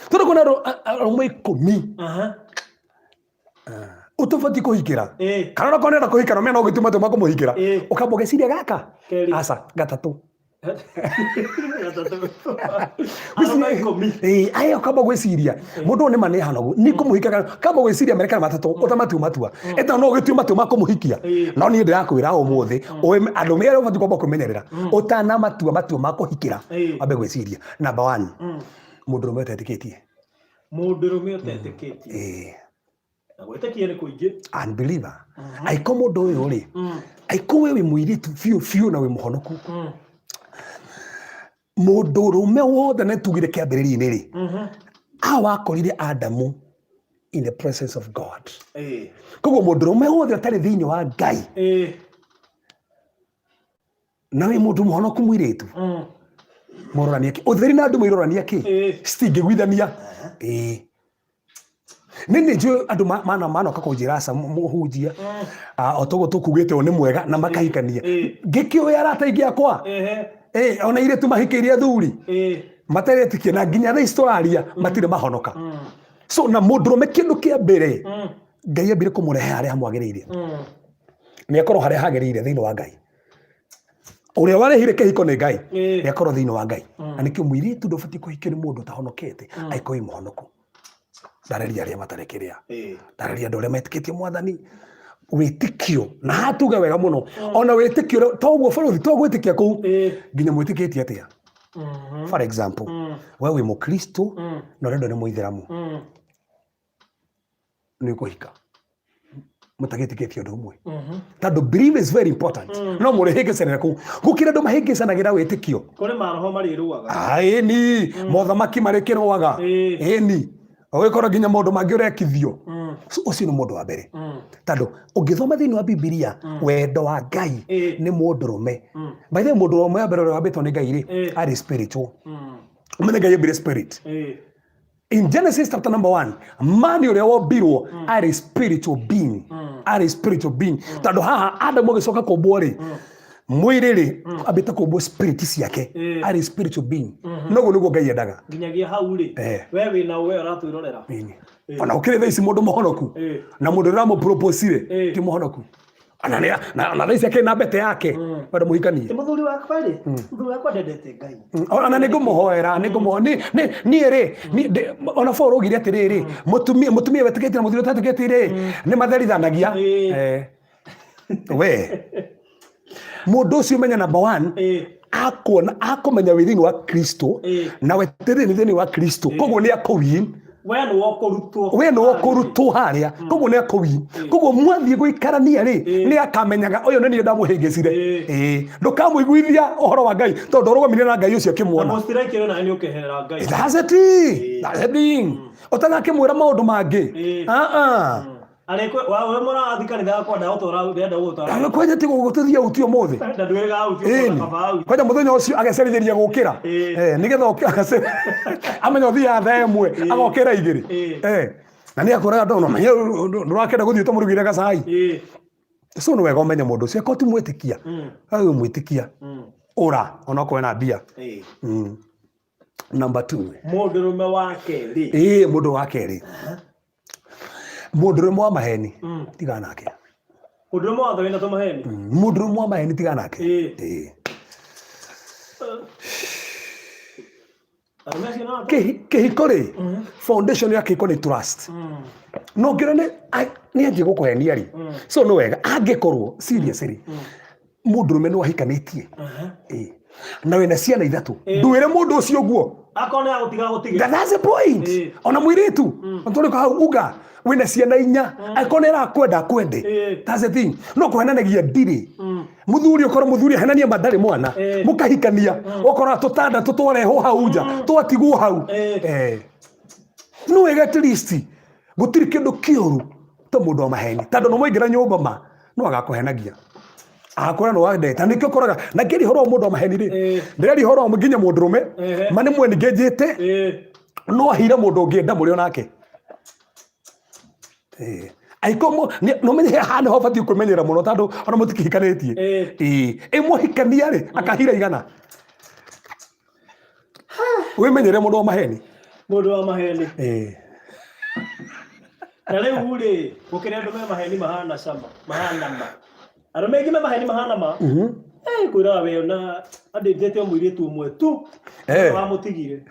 Speaker 2: Tondũ kwĩna andũ arũme 10 ũtũbatiĩ kũhikĩra kana onakorwo nĩenda kũhika no mena ũgĩtua matua ma kũmũhikĩra, ũkamba ũgeciria gaka.
Speaker 1: Kerĩ.
Speaker 2: Aca, gatatũ.
Speaker 1: Gatatũ. Arũme 10.
Speaker 2: Ĩĩ, aya ũkamba gwĩciria mũndũ ũyũ nĩ ma nĩ ahana ũguo, nĩ ngũmũhika kana kamba gwĩciria merĩ kana matatũ ũtamatua matua ĩta no ũgĩtue matua ma kũmũhikia. No niĩ ndĩrakwĩra ũmũthĩ andũ merĩ ũbatiĩ kwamba kwĩmenyerera ũtanamatua matua ma kũhikĩra. Wambe gwĩciria number one, mũndũrũme ũtetĩkĩtie.
Speaker 1: Mũndũrũme ũtetĩkĩtie. Na gwĩtĩkia nĩ kũingĩ.
Speaker 2: Unbeliever. Aiko mũndũ ũyũ rĩ, aiko we wĩ mũirĩtu biũ biũ na wĩ mũhonoku, mũndũrũme wothe nĩ tugire kĩambĩrĩria-inĩ rĩ, awakorire Adamu in the presence of God. Koguo mũndũrũme wothe ũtarĩ thĩinĩ wa Ngai na wĩ mũndũ mũhonoku mũirĩtu, mũrorania kĩ ũtheri na nduma irorania kĩ? Citingĩguithania. Ĩĩ, nĩ nĩ njũĩ andũ manoka kũnjĩra aca mũhunjia, o toguo tũkugĩte ũyũ nĩ mwega na makahikania. Ngĩkĩũĩ arata aingĩ akwa, ona airĩtu mahikĩirie athuri materetĩkia na nginya thaa ici tũraria matirĩ mahonoka. So na mũndũrũme kĩndũ kĩa mbere Ngai ambire kũmũrehe harĩa hamwagĩrĩire, nĩ akorwo harĩa hagĩrĩire thĩinĩ wa Ngai. Ũrĩa warehire kĩhiko nĩ Ngai, nĩ akorwo thĩinĩ wa Ngai. Na nĩkĩo mũirĩtu ndũbatiĩ kũhikio nĩ mũndũ ũtahonokete angĩkorwo wĩ mũhonoku. Ndarĩria arĩa matarĩ kĩrĩa, ndarĩria andũ arĩa metĩkĩtie Mwathani wĩtĩkio na hatuge wega mũno ona wĩtĩkio toguo bũrũri to gwĩtĩkia kũu nginya mwĩtĩkĩtie atĩa. For example, we wĩ mũkristo na ũrendwo nĩ mũithĩramu, nĩ ũkũhika mũtagĩtĩkĩtie ũndũ ũmwe, tondũ belief is very important. No mũrĩhĩngĩcanĩra kũu gũkĩra andũ mahĩngĩcanagĩra wĩtĩkio.
Speaker 1: Kũrĩ maroho marĩrũaga.
Speaker 2: Ĩni, mothamaki marĩkĩrũaga. Ĩni, ũgĩkora nginya maũndũ mangĩ ũrekithio. So, ũcio nĩ mũndũ wa mbere, tondũ ũngĩthoma thĩinĩ wa Bibilia wendo wa Ngai nĩ mũndũrũme. By the way, mũndũ wa mbere ũrĩa wambĩtwo nĩ Ngai rĩ, arĩ spiritual. Ũmenye Ngai ambire spirit. In Genesis chapter number 1, man ũrĩa wombirwo arĩ spiritual being, arĩ spiritual being, tondũ haha Adamu agĩcoka kũmbwo rĩ, mwĩrĩ rĩ, ambĩte kũmbwo spirit ciake. Arĩ spiritual being. Noguo nĩguo Ngai endaga.
Speaker 1: Nginyagia hau rĩ, we wĩna we ũratwĩrorera.
Speaker 2: Ĩni. Ona ũkĩrĩ thaa ici mũndũ mũhonoku na mũndũ ũrĩa ũramũproposire ti mũhonoku, ona na thaa ici akĩrĩ na mbete yake wenda mũhikanie.
Speaker 1: Ti mũthuri wakwa rĩ, mũthuri wakwa ndendete Ngai.
Speaker 2: Ona nĩ ngũmũhoera, nĩ ngũmũho niĩ rĩ, ona Paul augire atĩrĩrĩ, mũtumia wetĩkĩtie na mũthuri ũtetĩkĩtie rĩ, nĩ matherithanagia. We mũndũ ũcio menya number one, akuona akũmenya wĩ thĩinĩ wa Kristo na weterere nĩ thĩinĩ wa Kristo, koguo nĩ akũwin.
Speaker 1: We nĩ wokũrutwo.
Speaker 2: We nĩ wokũrutwo harĩa, koguo nĩ akũwin. Koguo mwathiĩ gũikarania rĩ, nĩ akamenyaga ũyũ nĩ niĩ ndamũhĩngĩcire. Ĩĩ, ndũkamũiguithia ũhoro wa Ngai tondũ ũrũgamire na Ngai ũcio akĩmuona.
Speaker 1: Mũstiraikĩrwo nawe nĩ ũkeherera Ngai.
Speaker 2: That's it. That's the thing. Ũtanakĩmwĩra maũndũ mangĩ. Ah ah.
Speaker 1: Arĩ we mũrathi kanitha yakwa ndagũtwara, ndĩrenda gũgũtwara.
Speaker 2: Kwanja ti gũgũtũthia uti ũmũthĩ.
Speaker 1: Na ndwĩrĩga uti.
Speaker 2: Ĩni.
Speaker 1: Kaba uti.
Speaker 2: Kwanja mũthenya ũcio agecerithĩria gũkĩra. Nĩgetha amenya ũthiaga thaa 1, agokĩra 2. Na nĩ akwĩraga ndona menya ndũrakĩenda gũthiĩ ũtamũrugĩre gacai. So nĩ wega ũmenye mũndũ ũcio akorwo ti mwĩtĩkia. Ayo mwĩtĩkia. Ũra onokorwo ena mbia. Number 2.
Speaker 1: Mũndũrũme wa kerĩ.
Speaker 2: Ĩĩ, mũndũ wa kerĩ. Mũndũrũme wa maheni, tigana nake.
Speaker 1: Mũndũrũme wa wĩna tũmaheni.
Speaker 2: Mũndũrũme wa maheni, tigana nake. Ĩĩ.
Speaker 1: Arũme acio no
Speaker 2: Kĩhiko rĩ, foundation ya kĩhiko nĩ trust. No ngĩra nĩ nĩ anjie gũkũhenia rĩ. So nĩ wega angĩkorwo seriously mũndũrũme nĩ wahikanĩtie. Ĩĩ. Na wĩna ciana ithatũ,
Speaker 1: Eh.
Speaker 2: ndwĩre mũndũ ũcio ũguo.
Speaker 1: Akorwo nĩ agũtiga gũtige.
Speaker 2: That's the point.
Speaker 1: Eh.
Speaker 2: Ona mũirĩtu tũrĩ hau uga wĩna ciana inya, angĩkorwo nĩ arakwenda akwende.
Speaker 1: Eh.
Speaker 2: That's the thing. No kũhenanagia ndirĩ
Speaker 1: Mm.
Speaker 2: Mũthuri, ũkorwo mũthuri ahenania ma ndarĩ mwana,
Speaker 1: Eh.
Speaker 2: mũkahikania, ũkora tũtanda tũtwarehwo hau nja, twatigwo hau.
Speaker 1: Eh.
Speaker 2: Eh. No wega at least gũtirĩ kĩndũ kĩũru ta mũndũ wa maheni, tondũ no mwaingĩra nyũmba ma no agakũhenagia, agakwĩra nĩ wandeta. Nĩkĩo ũkoraga na ngĩaria ũhoro wa mũndũ wa maheni rĩ,
Speaker 1: Eh.
Speaker 2: ndĩraria ũhoro wa nginya mũndũrũme.
Speaker 1: Ehe.
Speaker 2: Ma nĩ mweningĩnjĩte, no ahire mũndũ ũngĩ nda mũrĩ onake. Eh. Angĩkorwo no menye haha nĩho ũbatiĩ kwĩmenyerera mũno, tondũ ona mũtikĩhikanĩtie.
Speaker 1: Eh.
Speaker 2: Ĩĩ, ĩ mwahikania rĩ, akahira igana. Wĩmenyere mũndũ wa maheni.
Speaker 1: Mũndũ wa maheni.
Speaker 2: Ĩĩ.
Speaker 1: Na rĩu rĩ, gũkĩrĩ andũ me maheni mahana cama, mahana ma. Arũme aingĩ me maheni mahana ma. Eh, kwĩraga we ona andĩtĩte o mũirĩtu ũmwe tu.
Speaker 2: Eh.
Speaker 1: Wamũtigire.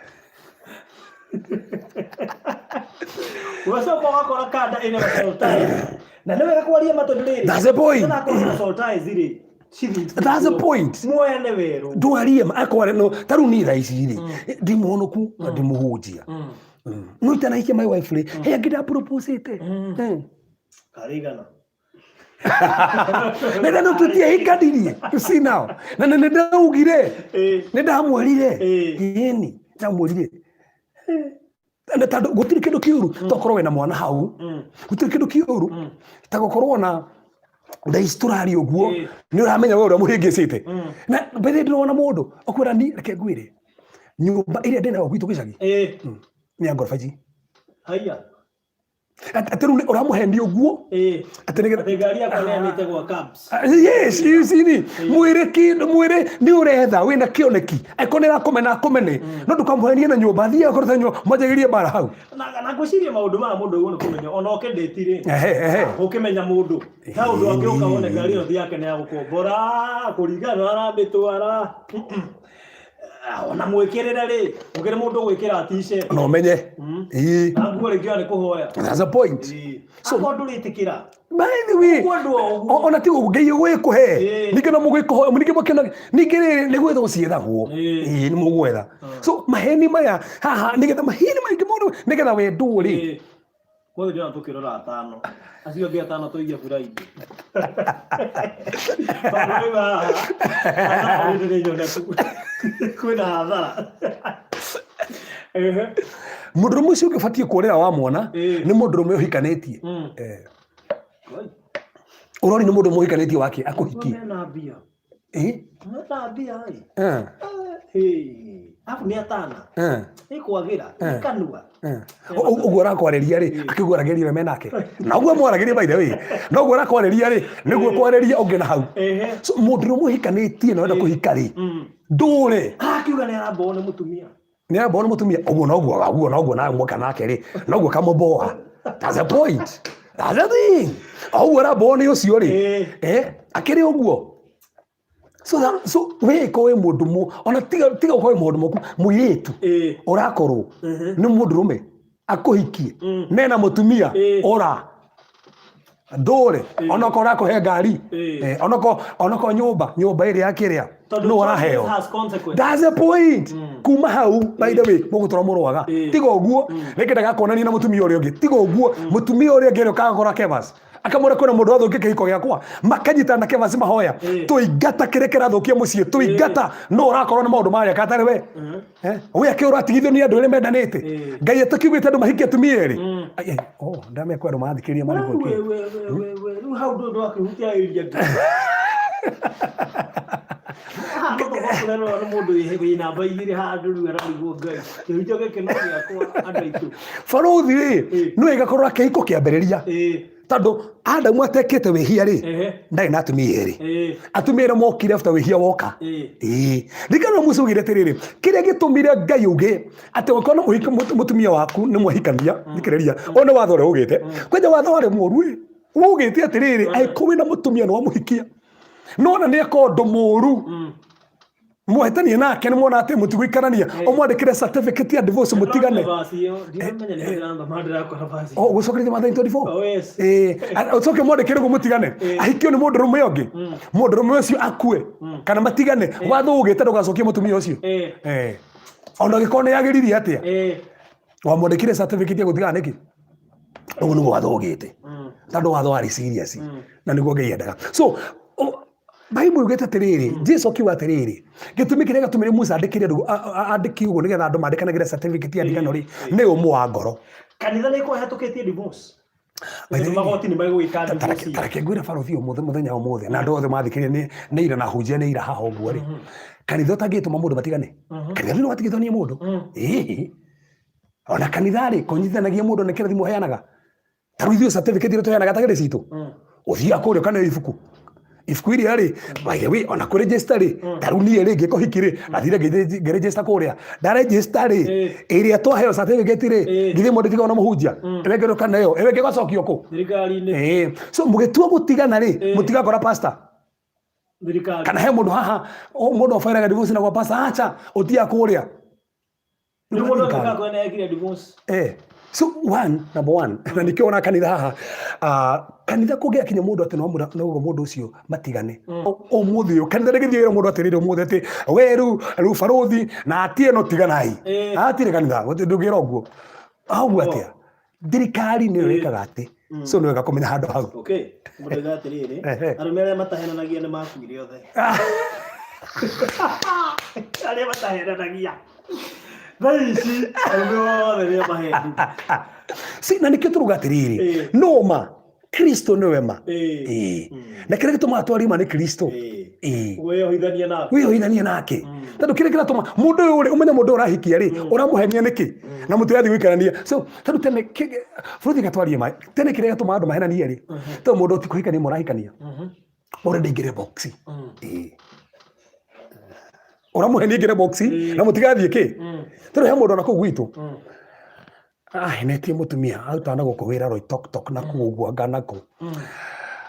Speaker 1: Ũgacoka ũgakora kanda ĩna soul ties. Na nĩ wega kwaria ma, tondũ rĩrĩ.
Speaker 2: That's the point.
Speaker 1: Tũnakorwo na soul ties rĩ. Cithiĩ.
Speaker 2: That's the point.
Speaker 1: Muoyane werũ.
Speaker 2: Ndwarie ma akware no ta rĩu niĩ thaa ici rĩ, ndĩ mũhonoku na ndĩ mũhunjia. No itanahikia my wife rĩ, he angĩ ndaproposĩte.
Speaker 1: Karĩ igana.
Speaker 2: Na no tũtiahikanirie, you see now, na nĩ ndaugire, nĩ ndamwĩrire. Ĩni ndamwĩrire. Na tondũ gũtirĩ kĩndũ kĩũru tokorwo wĩna mwana hau, gũtirĩ kĩndũ kĩũru ta gũkorwo na thaa ici tũraria ũguo, nĩ ũramenya we ũrĩa mũhĩngĩcĩte. Na mbere ndĩrona mũndũ ũkwĩra ni reke ngwĩre, nyũmba ĩrĩa ndĩnayo gwitũ gĩcagi nĩ ya ngoroba ici.
Speaker 1: Haiya.
Speaker 2: Atĩ rĩu ũramũhenia ũguo atĩ nĩgetha
Speaker 1: Atĩ ngari yakwa nĩyanĩte gwa cabs.
Speaker 2: Ah, yes, you see ni mwĩrĩ kĩndũ mwĩrĩ nĩ ũretha wĩna kĩoneki, angĩkorwo nĩ arakũmena akũmene, no ndũkamũhenie na nyũmba, thiĩ akorwo ta nyũmba mwanjagĩrie mbara hau.
Speaker 1: Na ngwĩciria maũndũ maya mũndũ ũguo nĩ kũmenya ona oke ndĩti rĩ,
Speaker 2: Ehe, ehe.
Speaker 1: ũkĩmenya mũndũ ta ũndũ angĩũka wone ngari ĩyo ti yake, nĩ ya gũkombora kũringana na aramĩtwara. Ah, ona mwĩkĩrĩre rĩ, ũkĩrĩ mũndũ gwĩkĩra t-shirt
Speaker 2: Na ũmenye. Ĩĩ.
Speaker 1: Na nguo rĩngĩ ona nĩ kũhoya.
Speaker 2: That's the point.
Speaker 1: So akorwo ndũrĩtĩkĩra
Speaker 2: By the way,
Speaker 1: kwendwo ũguo.
Speaker 2: Ona ti ũguo Ngai gwĩkũhe. Ningĩ no mũgĩkũhoya, ningĩ mũkĩona, ningĩ rĩrĩ nĩ gwetha ũciethagwo. Ĩĩ, nĩ mũgwetha. So maheni maya haha nĩgetha maheni maingĩ mũno nĩgetha wendwo rĩ.
Speaker 1: Kwanza ndĩrona tũkĩrora atano acio angĩ atano tũigie buraingĩ, tondũ rĩu haha hathara nĩ ndĩrĩ nyoneku, kwĩna hathara. Ehe.
Speaker 2: Mũndũrũme ũcio ũngĩ ũbatiĩ kũrĩra wa mwana nĩ mũndũrũme ũhikanĩtie. Eh.
Speaker 1: Oi,
Speaker 2: Ũrori nĩ mũndũ mũhikanĩtie wake akũhikie.
Speaker 1: Mena mbia.
Speaker 2: Eh?
Speaker 1: Mena mbia ĩ.
Speaker 2: Eh.
Speaker 1: Ĩ. Arabu nĩ atana.
Speaker 2: Eh.
Speaker 1: Ĩkwagĩra
Speaker 2: Eh.
Speaker 1: kanua.
Speaker 2: Eh. Ũguo ũrakwarĩria rĩ, akĩguo aragĩria ũrĩa menake, na ũguo mwaragĩria, by the way, na ũguo ũrakwarĩria rĩ, nĩguo kwarĩria ũngĩ na hau. So mũndũ ũrĩa mũhikanĩtie na ũrenda kũhika rĩ, ndũre.
Speaker 1: Akiuga nĩ arambwo nĩ mũtumia.
Speaker 2: Nĩ arambwo nĩ mũtumia, ũguo noguo, ũguo noguo na mwaka nake rĩ, noguo kamũboa. That's the point, that's the thing. O ũguo arambwo nĩ ũcio rĩ, eh, akĩrĩ ũguo. So we ko wĩ mũndũ mu ona tiga tiga ũkorwo wĩ mũndũ mũku mũirĩtu, ũrakorwo nĩ mũndũrũme akũhikie mena mũtumia, ora ndũre, onokorwo ũrakũhe ngari, eh, onokorwo nyũmba ĩrĩa yakĩrĩa
Speaker 1: Tondũ
Speaker 2: nũ ũraheo.
Speaker 1: choices has consequences.
Speaker 2: That's the point. Kuma hau, by the way, mũgũtũra mũrwaga. Tiga ũguo rĩngĩ ndagakuonania na mũtumia ũrĩa ũngĩ, tiga ũguo mũtumia ũrĩa ũngĩ rĩ, ũkagakora Kevas akamwĩra kwĩna mũndũ wathũkia kĩhiko gĩakwa, makanyitana na Kevas mahoya, tũingata kĩrĩa kĩrathũkia mũciĩ, tũingata no ũrakorwo nĩ maũndũ marĩa katarĩ we. Eh, we akĩ ũratigithio nĩ andũ arĩa mendanĩte. Ngai atakiugĩte andũ mahikie atumia erĩ. Ai, ai, oh, ndamekwa andũ marathikĩrĩria marĩ
Speaker 1: We,
Speaker 2: gwĩkĩ.
Speaker 1: we, we, we, we, rĩu hau ndũ ndwakĩhutia area ngĩ. Haha no tũkorwo nĩ mũndũ wĩ namba igĩrĩ handũ rĩu ararigwo, Ngai, kĩhutio gĩkĩ no gĩakwa, andũ aitũ.
Speaker 2: Barũthi rĩ, nĩ wega korwo kĩhiko kĩambĩrĩria, tondũ Adamu atekĩte wĩhia rĩ, ndarĩ na atumia erĩ. Atumia erĩ mokire after wĩhia woka. Ĩĩ, ririkana Musa augire atĩrĩrĩ, kĩrĩa gĩtũmire Ngai auge atĩ ũkorwo na mũtumia waku nĩ mwahikania, thikĩrĩria, ũyũ nĩ watho ũrĩa ugĩte kwanja, watho warĩ mũru ĩ, waugĩte atĩrĩrĩ, angĩkorwo wĩna mũtumia nĩ wamũhikia, nona nĩ eka ũndũ mũru. Mwahĩtania nake nĩ mwona atĩ mũtigũikarania, ũmwandĩkĩre certificate ya divorce mũtigane.
Speaker 1: Verse ĩyo, ndiramenya nĩ ndĩrathoma, ndĩrakora verse.
Speaker 2: Oh, gũcokeria Maathani 24.
Speaker 1: Oh, yes.
Speaker 2: Ũcoke mwandĩkĩre ũguo mũtigane, ahikio nĩ mũndũrũme ũngĩ, mũndũrũme ũcio akue kana matigane, watho ugĩte ndũgacokie mũtumia ũcio. Ona angĩkorwo nĩ yagĩririe atĩa, wamwandĩkire certificate ya gũtigana nĩkĩ? Ũguo nĩguo watho ugĩte, tondũ watho warĩ serious na nĩguo Ngai endaga. So Bible yugĩte atĩrĩrĩ, Jesu akiuga atĩrĩrĩ, gĩtũmi kĩrĩa gĩatũmire Musa andĩkĩre andũ andĩke ũguo nĩgetha andũ mandĩkanagĩre certificate ya ndigano rĩ, nĩ ũmũ wa ngoro.
Speaker 1: Kanitha nĩ ĩkũhetũkĩtie divorce.
Speaker 2: By the
Speaker 1: Tondũ
Speaker 2: way,
Speaker 1: magoti nĩ megũgĩka divorce.
Speaker 2: Tareke ngwĩre barothi ũmũthĩ, mũthenya ũmũthĩ, na andũ othe mathikĩrĩria nĩ ira na hunjia nĩ ira haha ũguo rĩ, kanitha ũtangĩtũma mũndũ matigane, kanitha nĩ watigithania mũndũ. Ĩĩ, ona kanitha rĩ, kũnyitithanagia mũndũ nĩ kĩrathimo ũheanaga. Ta rĩu ithuĩ certificate iria tũheanaga tagĩrĩ citũ, ũthiaga kũrĩa ũkaneo ibuku, ibuku iria rĩ, by the way, ona kũregister rĩ, ta rĩu niĩ rĩ, ngĩka ũhiki rĩ, ndathire ngĩregister kũrĩa, ndaregister rĩ, ĩrĩa twaheo certificate rĩ, githĩ mũndũ tiga ona mũhunjia, ĩyo ĩngĩ ũkaneo, ĩyo ĩngĩ ĩgacokio kũ?
Speaker 1: Thirikari-inĩ.
Speaker 2: So mũgĩtua gũtigana rĩ, mũtigakora pastor.
Speaker 1: Thirikari.
Speaker 2: Kana he mũndũ haha, mũndũ abairaga divorce na gwa pastor, acha, ũthiaga kũrĩa.
Speaker 1: Nĩ mũndũ angĩka kwenda ekire divorce.
Speaker 2: So one, number one, na nĩkĩo ona kanitha haha, kanitha kũngĩgakinya mũndũ atĩ no no mũndũ ũcio matigane. Ũmũthĩ ũyũ kanitha ndĩgĩthiĩ wĩra mũndũ atĩrĩrĩ ũmũthĩ atĩ we rĩu rĩu barũthi na atie no tiganai. Hatirĩ kanitha, ndũngĩra ũguo. Ũguo atĩa? Thirikari nĩyo ĩkaga atĩ. So nĩ wega kũmenya handũ hau.
Speaker 1: Okay. Mũndũ oiga atĩrĩrĩ, arũme arĩa matahenanagia nĩ makuire othe. Arĩa matahenanagia. Thaa ici arũme othe nĩ maheni.
Speaker 2: Si, na nĩkĩo tũruga atĩrĩrĩ, no ma Kristo nĩwe ma. Na kĩrĩa gĩtũmaga twarie ma nĩ Kristo.
Speaker 1: Wĩyohithania nake.
Speaker 2: Wĩyohithanie nake. Tondũ kĩrĩa kĩratũma mũndũ ũyũ rĩ, ũmenye mũndũ ũyũ ũrahikia rĩ, ũramũhenia nĩkĩ? Na mũtirathiĩ gũikarania. So tondũ tene bũrũri gatwarie ma, tene kĩrĩa gĩatũmaga andũ mahenanie rĩ, tondũ mũndũ ti kũhikania mũrahikania. Ũrenda aingĩre box. Ũramũhenia aingĩre box na mũtigathiĩ kĩ? Tondũ he mũndũ ona kũu gwitũ ahenetie mũtumia arutaga na gũkũ wĩra Loitoktok na kũu ũguo anga na kũ,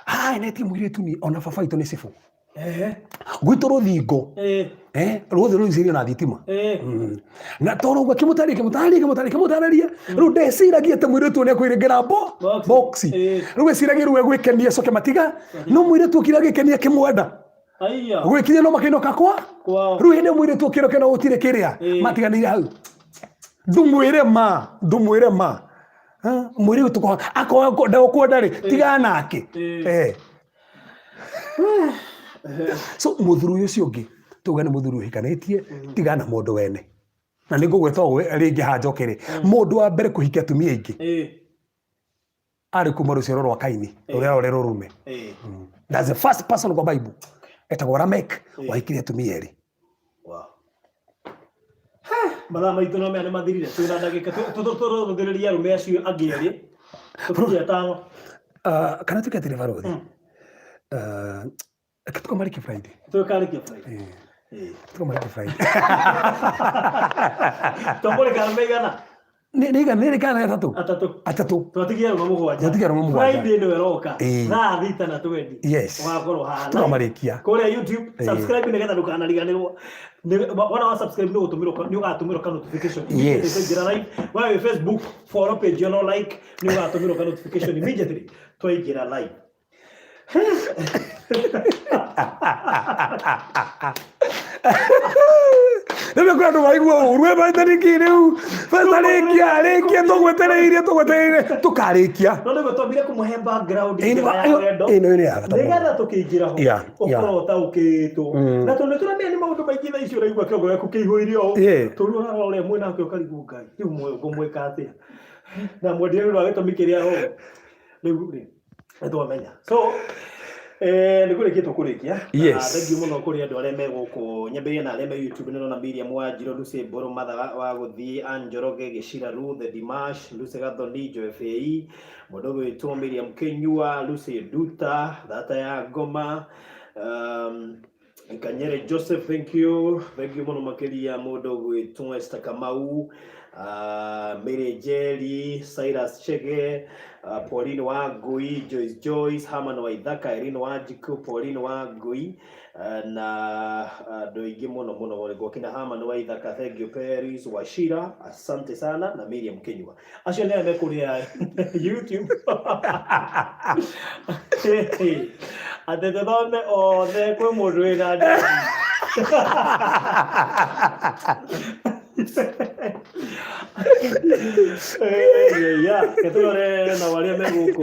Speaker 2: ahenetie mũirĩtu ni ona baba witũ nĩ cibũ gwitũ rũthingo ruothe rũicĩirio na thitima. Na tondũ ũguo akĩmũtarĩria akĩmũtarĩria akĩmũtarĩria akĩmũtarĩria, rĩu ndeciragia atĩ mũirĩtu ũyũ nĩekũingĩra
Speaker 1: Box.
Speaker 2: Box. Rĩu eciragia rĩu egwĩkenia acoke matiga, no mũirĩtu okire agĩkenia akĩmwenda.
Speaker 1: Aiya.
Speaker 2: Gwĩkinya no makĩinũka kwa
Speaker 1: Kwao.
Speaker 2: Rĩu hĩndĩ ĩyo mũirĩtu okĩra kĩona gũtirĩ kĩrĩa, matiganĩire hau. Ndũmwĩre ma, ndũmwĩre ma. Ha, mwĩre ũyũ tũkũha akorwo ndagũkwenda rĩ, tigana nake. So mũthuri ũyũ ũcio ũngĩ tuge nĩ mũthuri ũhikanĩtie, tigana na mũndũ wene, na nĩ ngũgweta ũguo rĩngĩ haha njoke rĩ, mũndũ wa mbere kũhikia atumia aingĩ arĩ kuma rũciaro rwa Kaini rũrĩa rũrĩ rũrume. That's the first person kwa Bible etagwo Lamek, wahikirie atumia erĩ.
Speaker 1: Wow. Mathaa maitũ no mea nĩ mathirire, twĩna ndagĩka tũrũthĩrĩria arũme acio angĩ erĩ tũkinyie atano.
Speaker 2: Kana tuke atĩrĩ barothi, reke tũkamarĩkie Friday.
Speaker 1: Tũkarĩkia Friday.
Speaker 2: Tũkamarĩkie Friday.
Speaker 1: Tũkũrĩka arũme igana?
Speaker 2: Nĩ nĩ kana atatũ.
Speaker 1: Atatũ.
Speaker 2: Atatũ.
Speaker 1: Twatigia arũme mũgwanja.
Speaker 2: Twatigia arũme mũgwanja.
Speaker 1: Friday nĩwe ĩroka. Thaa thita na twendi.
Speaker 2: Yes.
Speaker 1: Ũgakorwo haha.
Speaker 2: Tũkamarĩkia.
Speaker 1: Kũrĩa YouTube, subscribe nĩgetha ndũkanariganĩrwo. Wona wa subscribe nĩ ũgũtũmĩrwo, nĩ ũgatũmĩrwo ka notification.
Speaker 2: Yes.
Speaker 1: Twaingĩra live. Wa wĩ Facebook, follow page ĩno, like, nĩ ũgatũmĩrwo ka notification immediately twaingĩra live.
Speaker 2: Rĩu kwĩ andũ maigua ũru, we matarĩki rĩu matarĩkia rĩkia, tũgwetereire tũgwetereire tũkarĩkia.
Speaker 1: No nĩguo twambire kũmũhe background
Speaker 2: Ĩno
Speaker 1: njega ya wendo
Speaker 2: ĩno nĩ ya bata mũno.
Speaker 1: Nĩgetha tũkĩingĩra ho
Speaker 2: Yeah.
Speaker 1: ũkorwo ũtaũkĩtwo, na tondũ nĩtũramenya nĩ maũndũ maingĩ thaa ici ũraigua kĩongo gĩaku kĩihũire ũũ, tondũ ũrarora ũrĩa mwĩ nake ũkarigwo, Ngai, rĩu muoyo ngũmwĩka atĩa na mwendire nĩ ũndũ wa gĩtũmi kĩrĩa ũũ rĩu rĩ nĩtwamenya. So nĩ kũrĩkia tũkũrĩkia.
Speaker 2: Yes.
Speaker 1: Thank you mũno kũrĩ andũ arĩa me gũkũ, nyambĩrĩrie na arĩa me YouTube. Nĩndona Miriam Wanjirũ, Lucy Mbũrũ, Matha wa gũthiĩ, Ann Njoroge, Gĩcira Ruth, Dimash, Lucy Gathoni, Joe FAE, mũndũ ũgwĩtwo Miriam Kĩnyua, Lucy Nduta, Thata ya Ngoma, Kanyere Joseph, thank you, thank you muno makiria mundu gwitwo Esther Kamau, Mary Njeri, Cyrus Chege, Pauline Wangui, Joyce Joyce, Herman Waithaka, Irene Wanjiku, Pauline Wangui, na andũ aingĩ mũno mũno gwakina Herman Waithaka, thank you Paris Wachira, asante sana, na Miriam Kinyua. Acio nĩ arĩa me kũrĩa YouTube. Atĩ tũthome othe kwĩ mũndũ wĩna ndigi. Yeah, tũrore nao arĩa me gũkũ.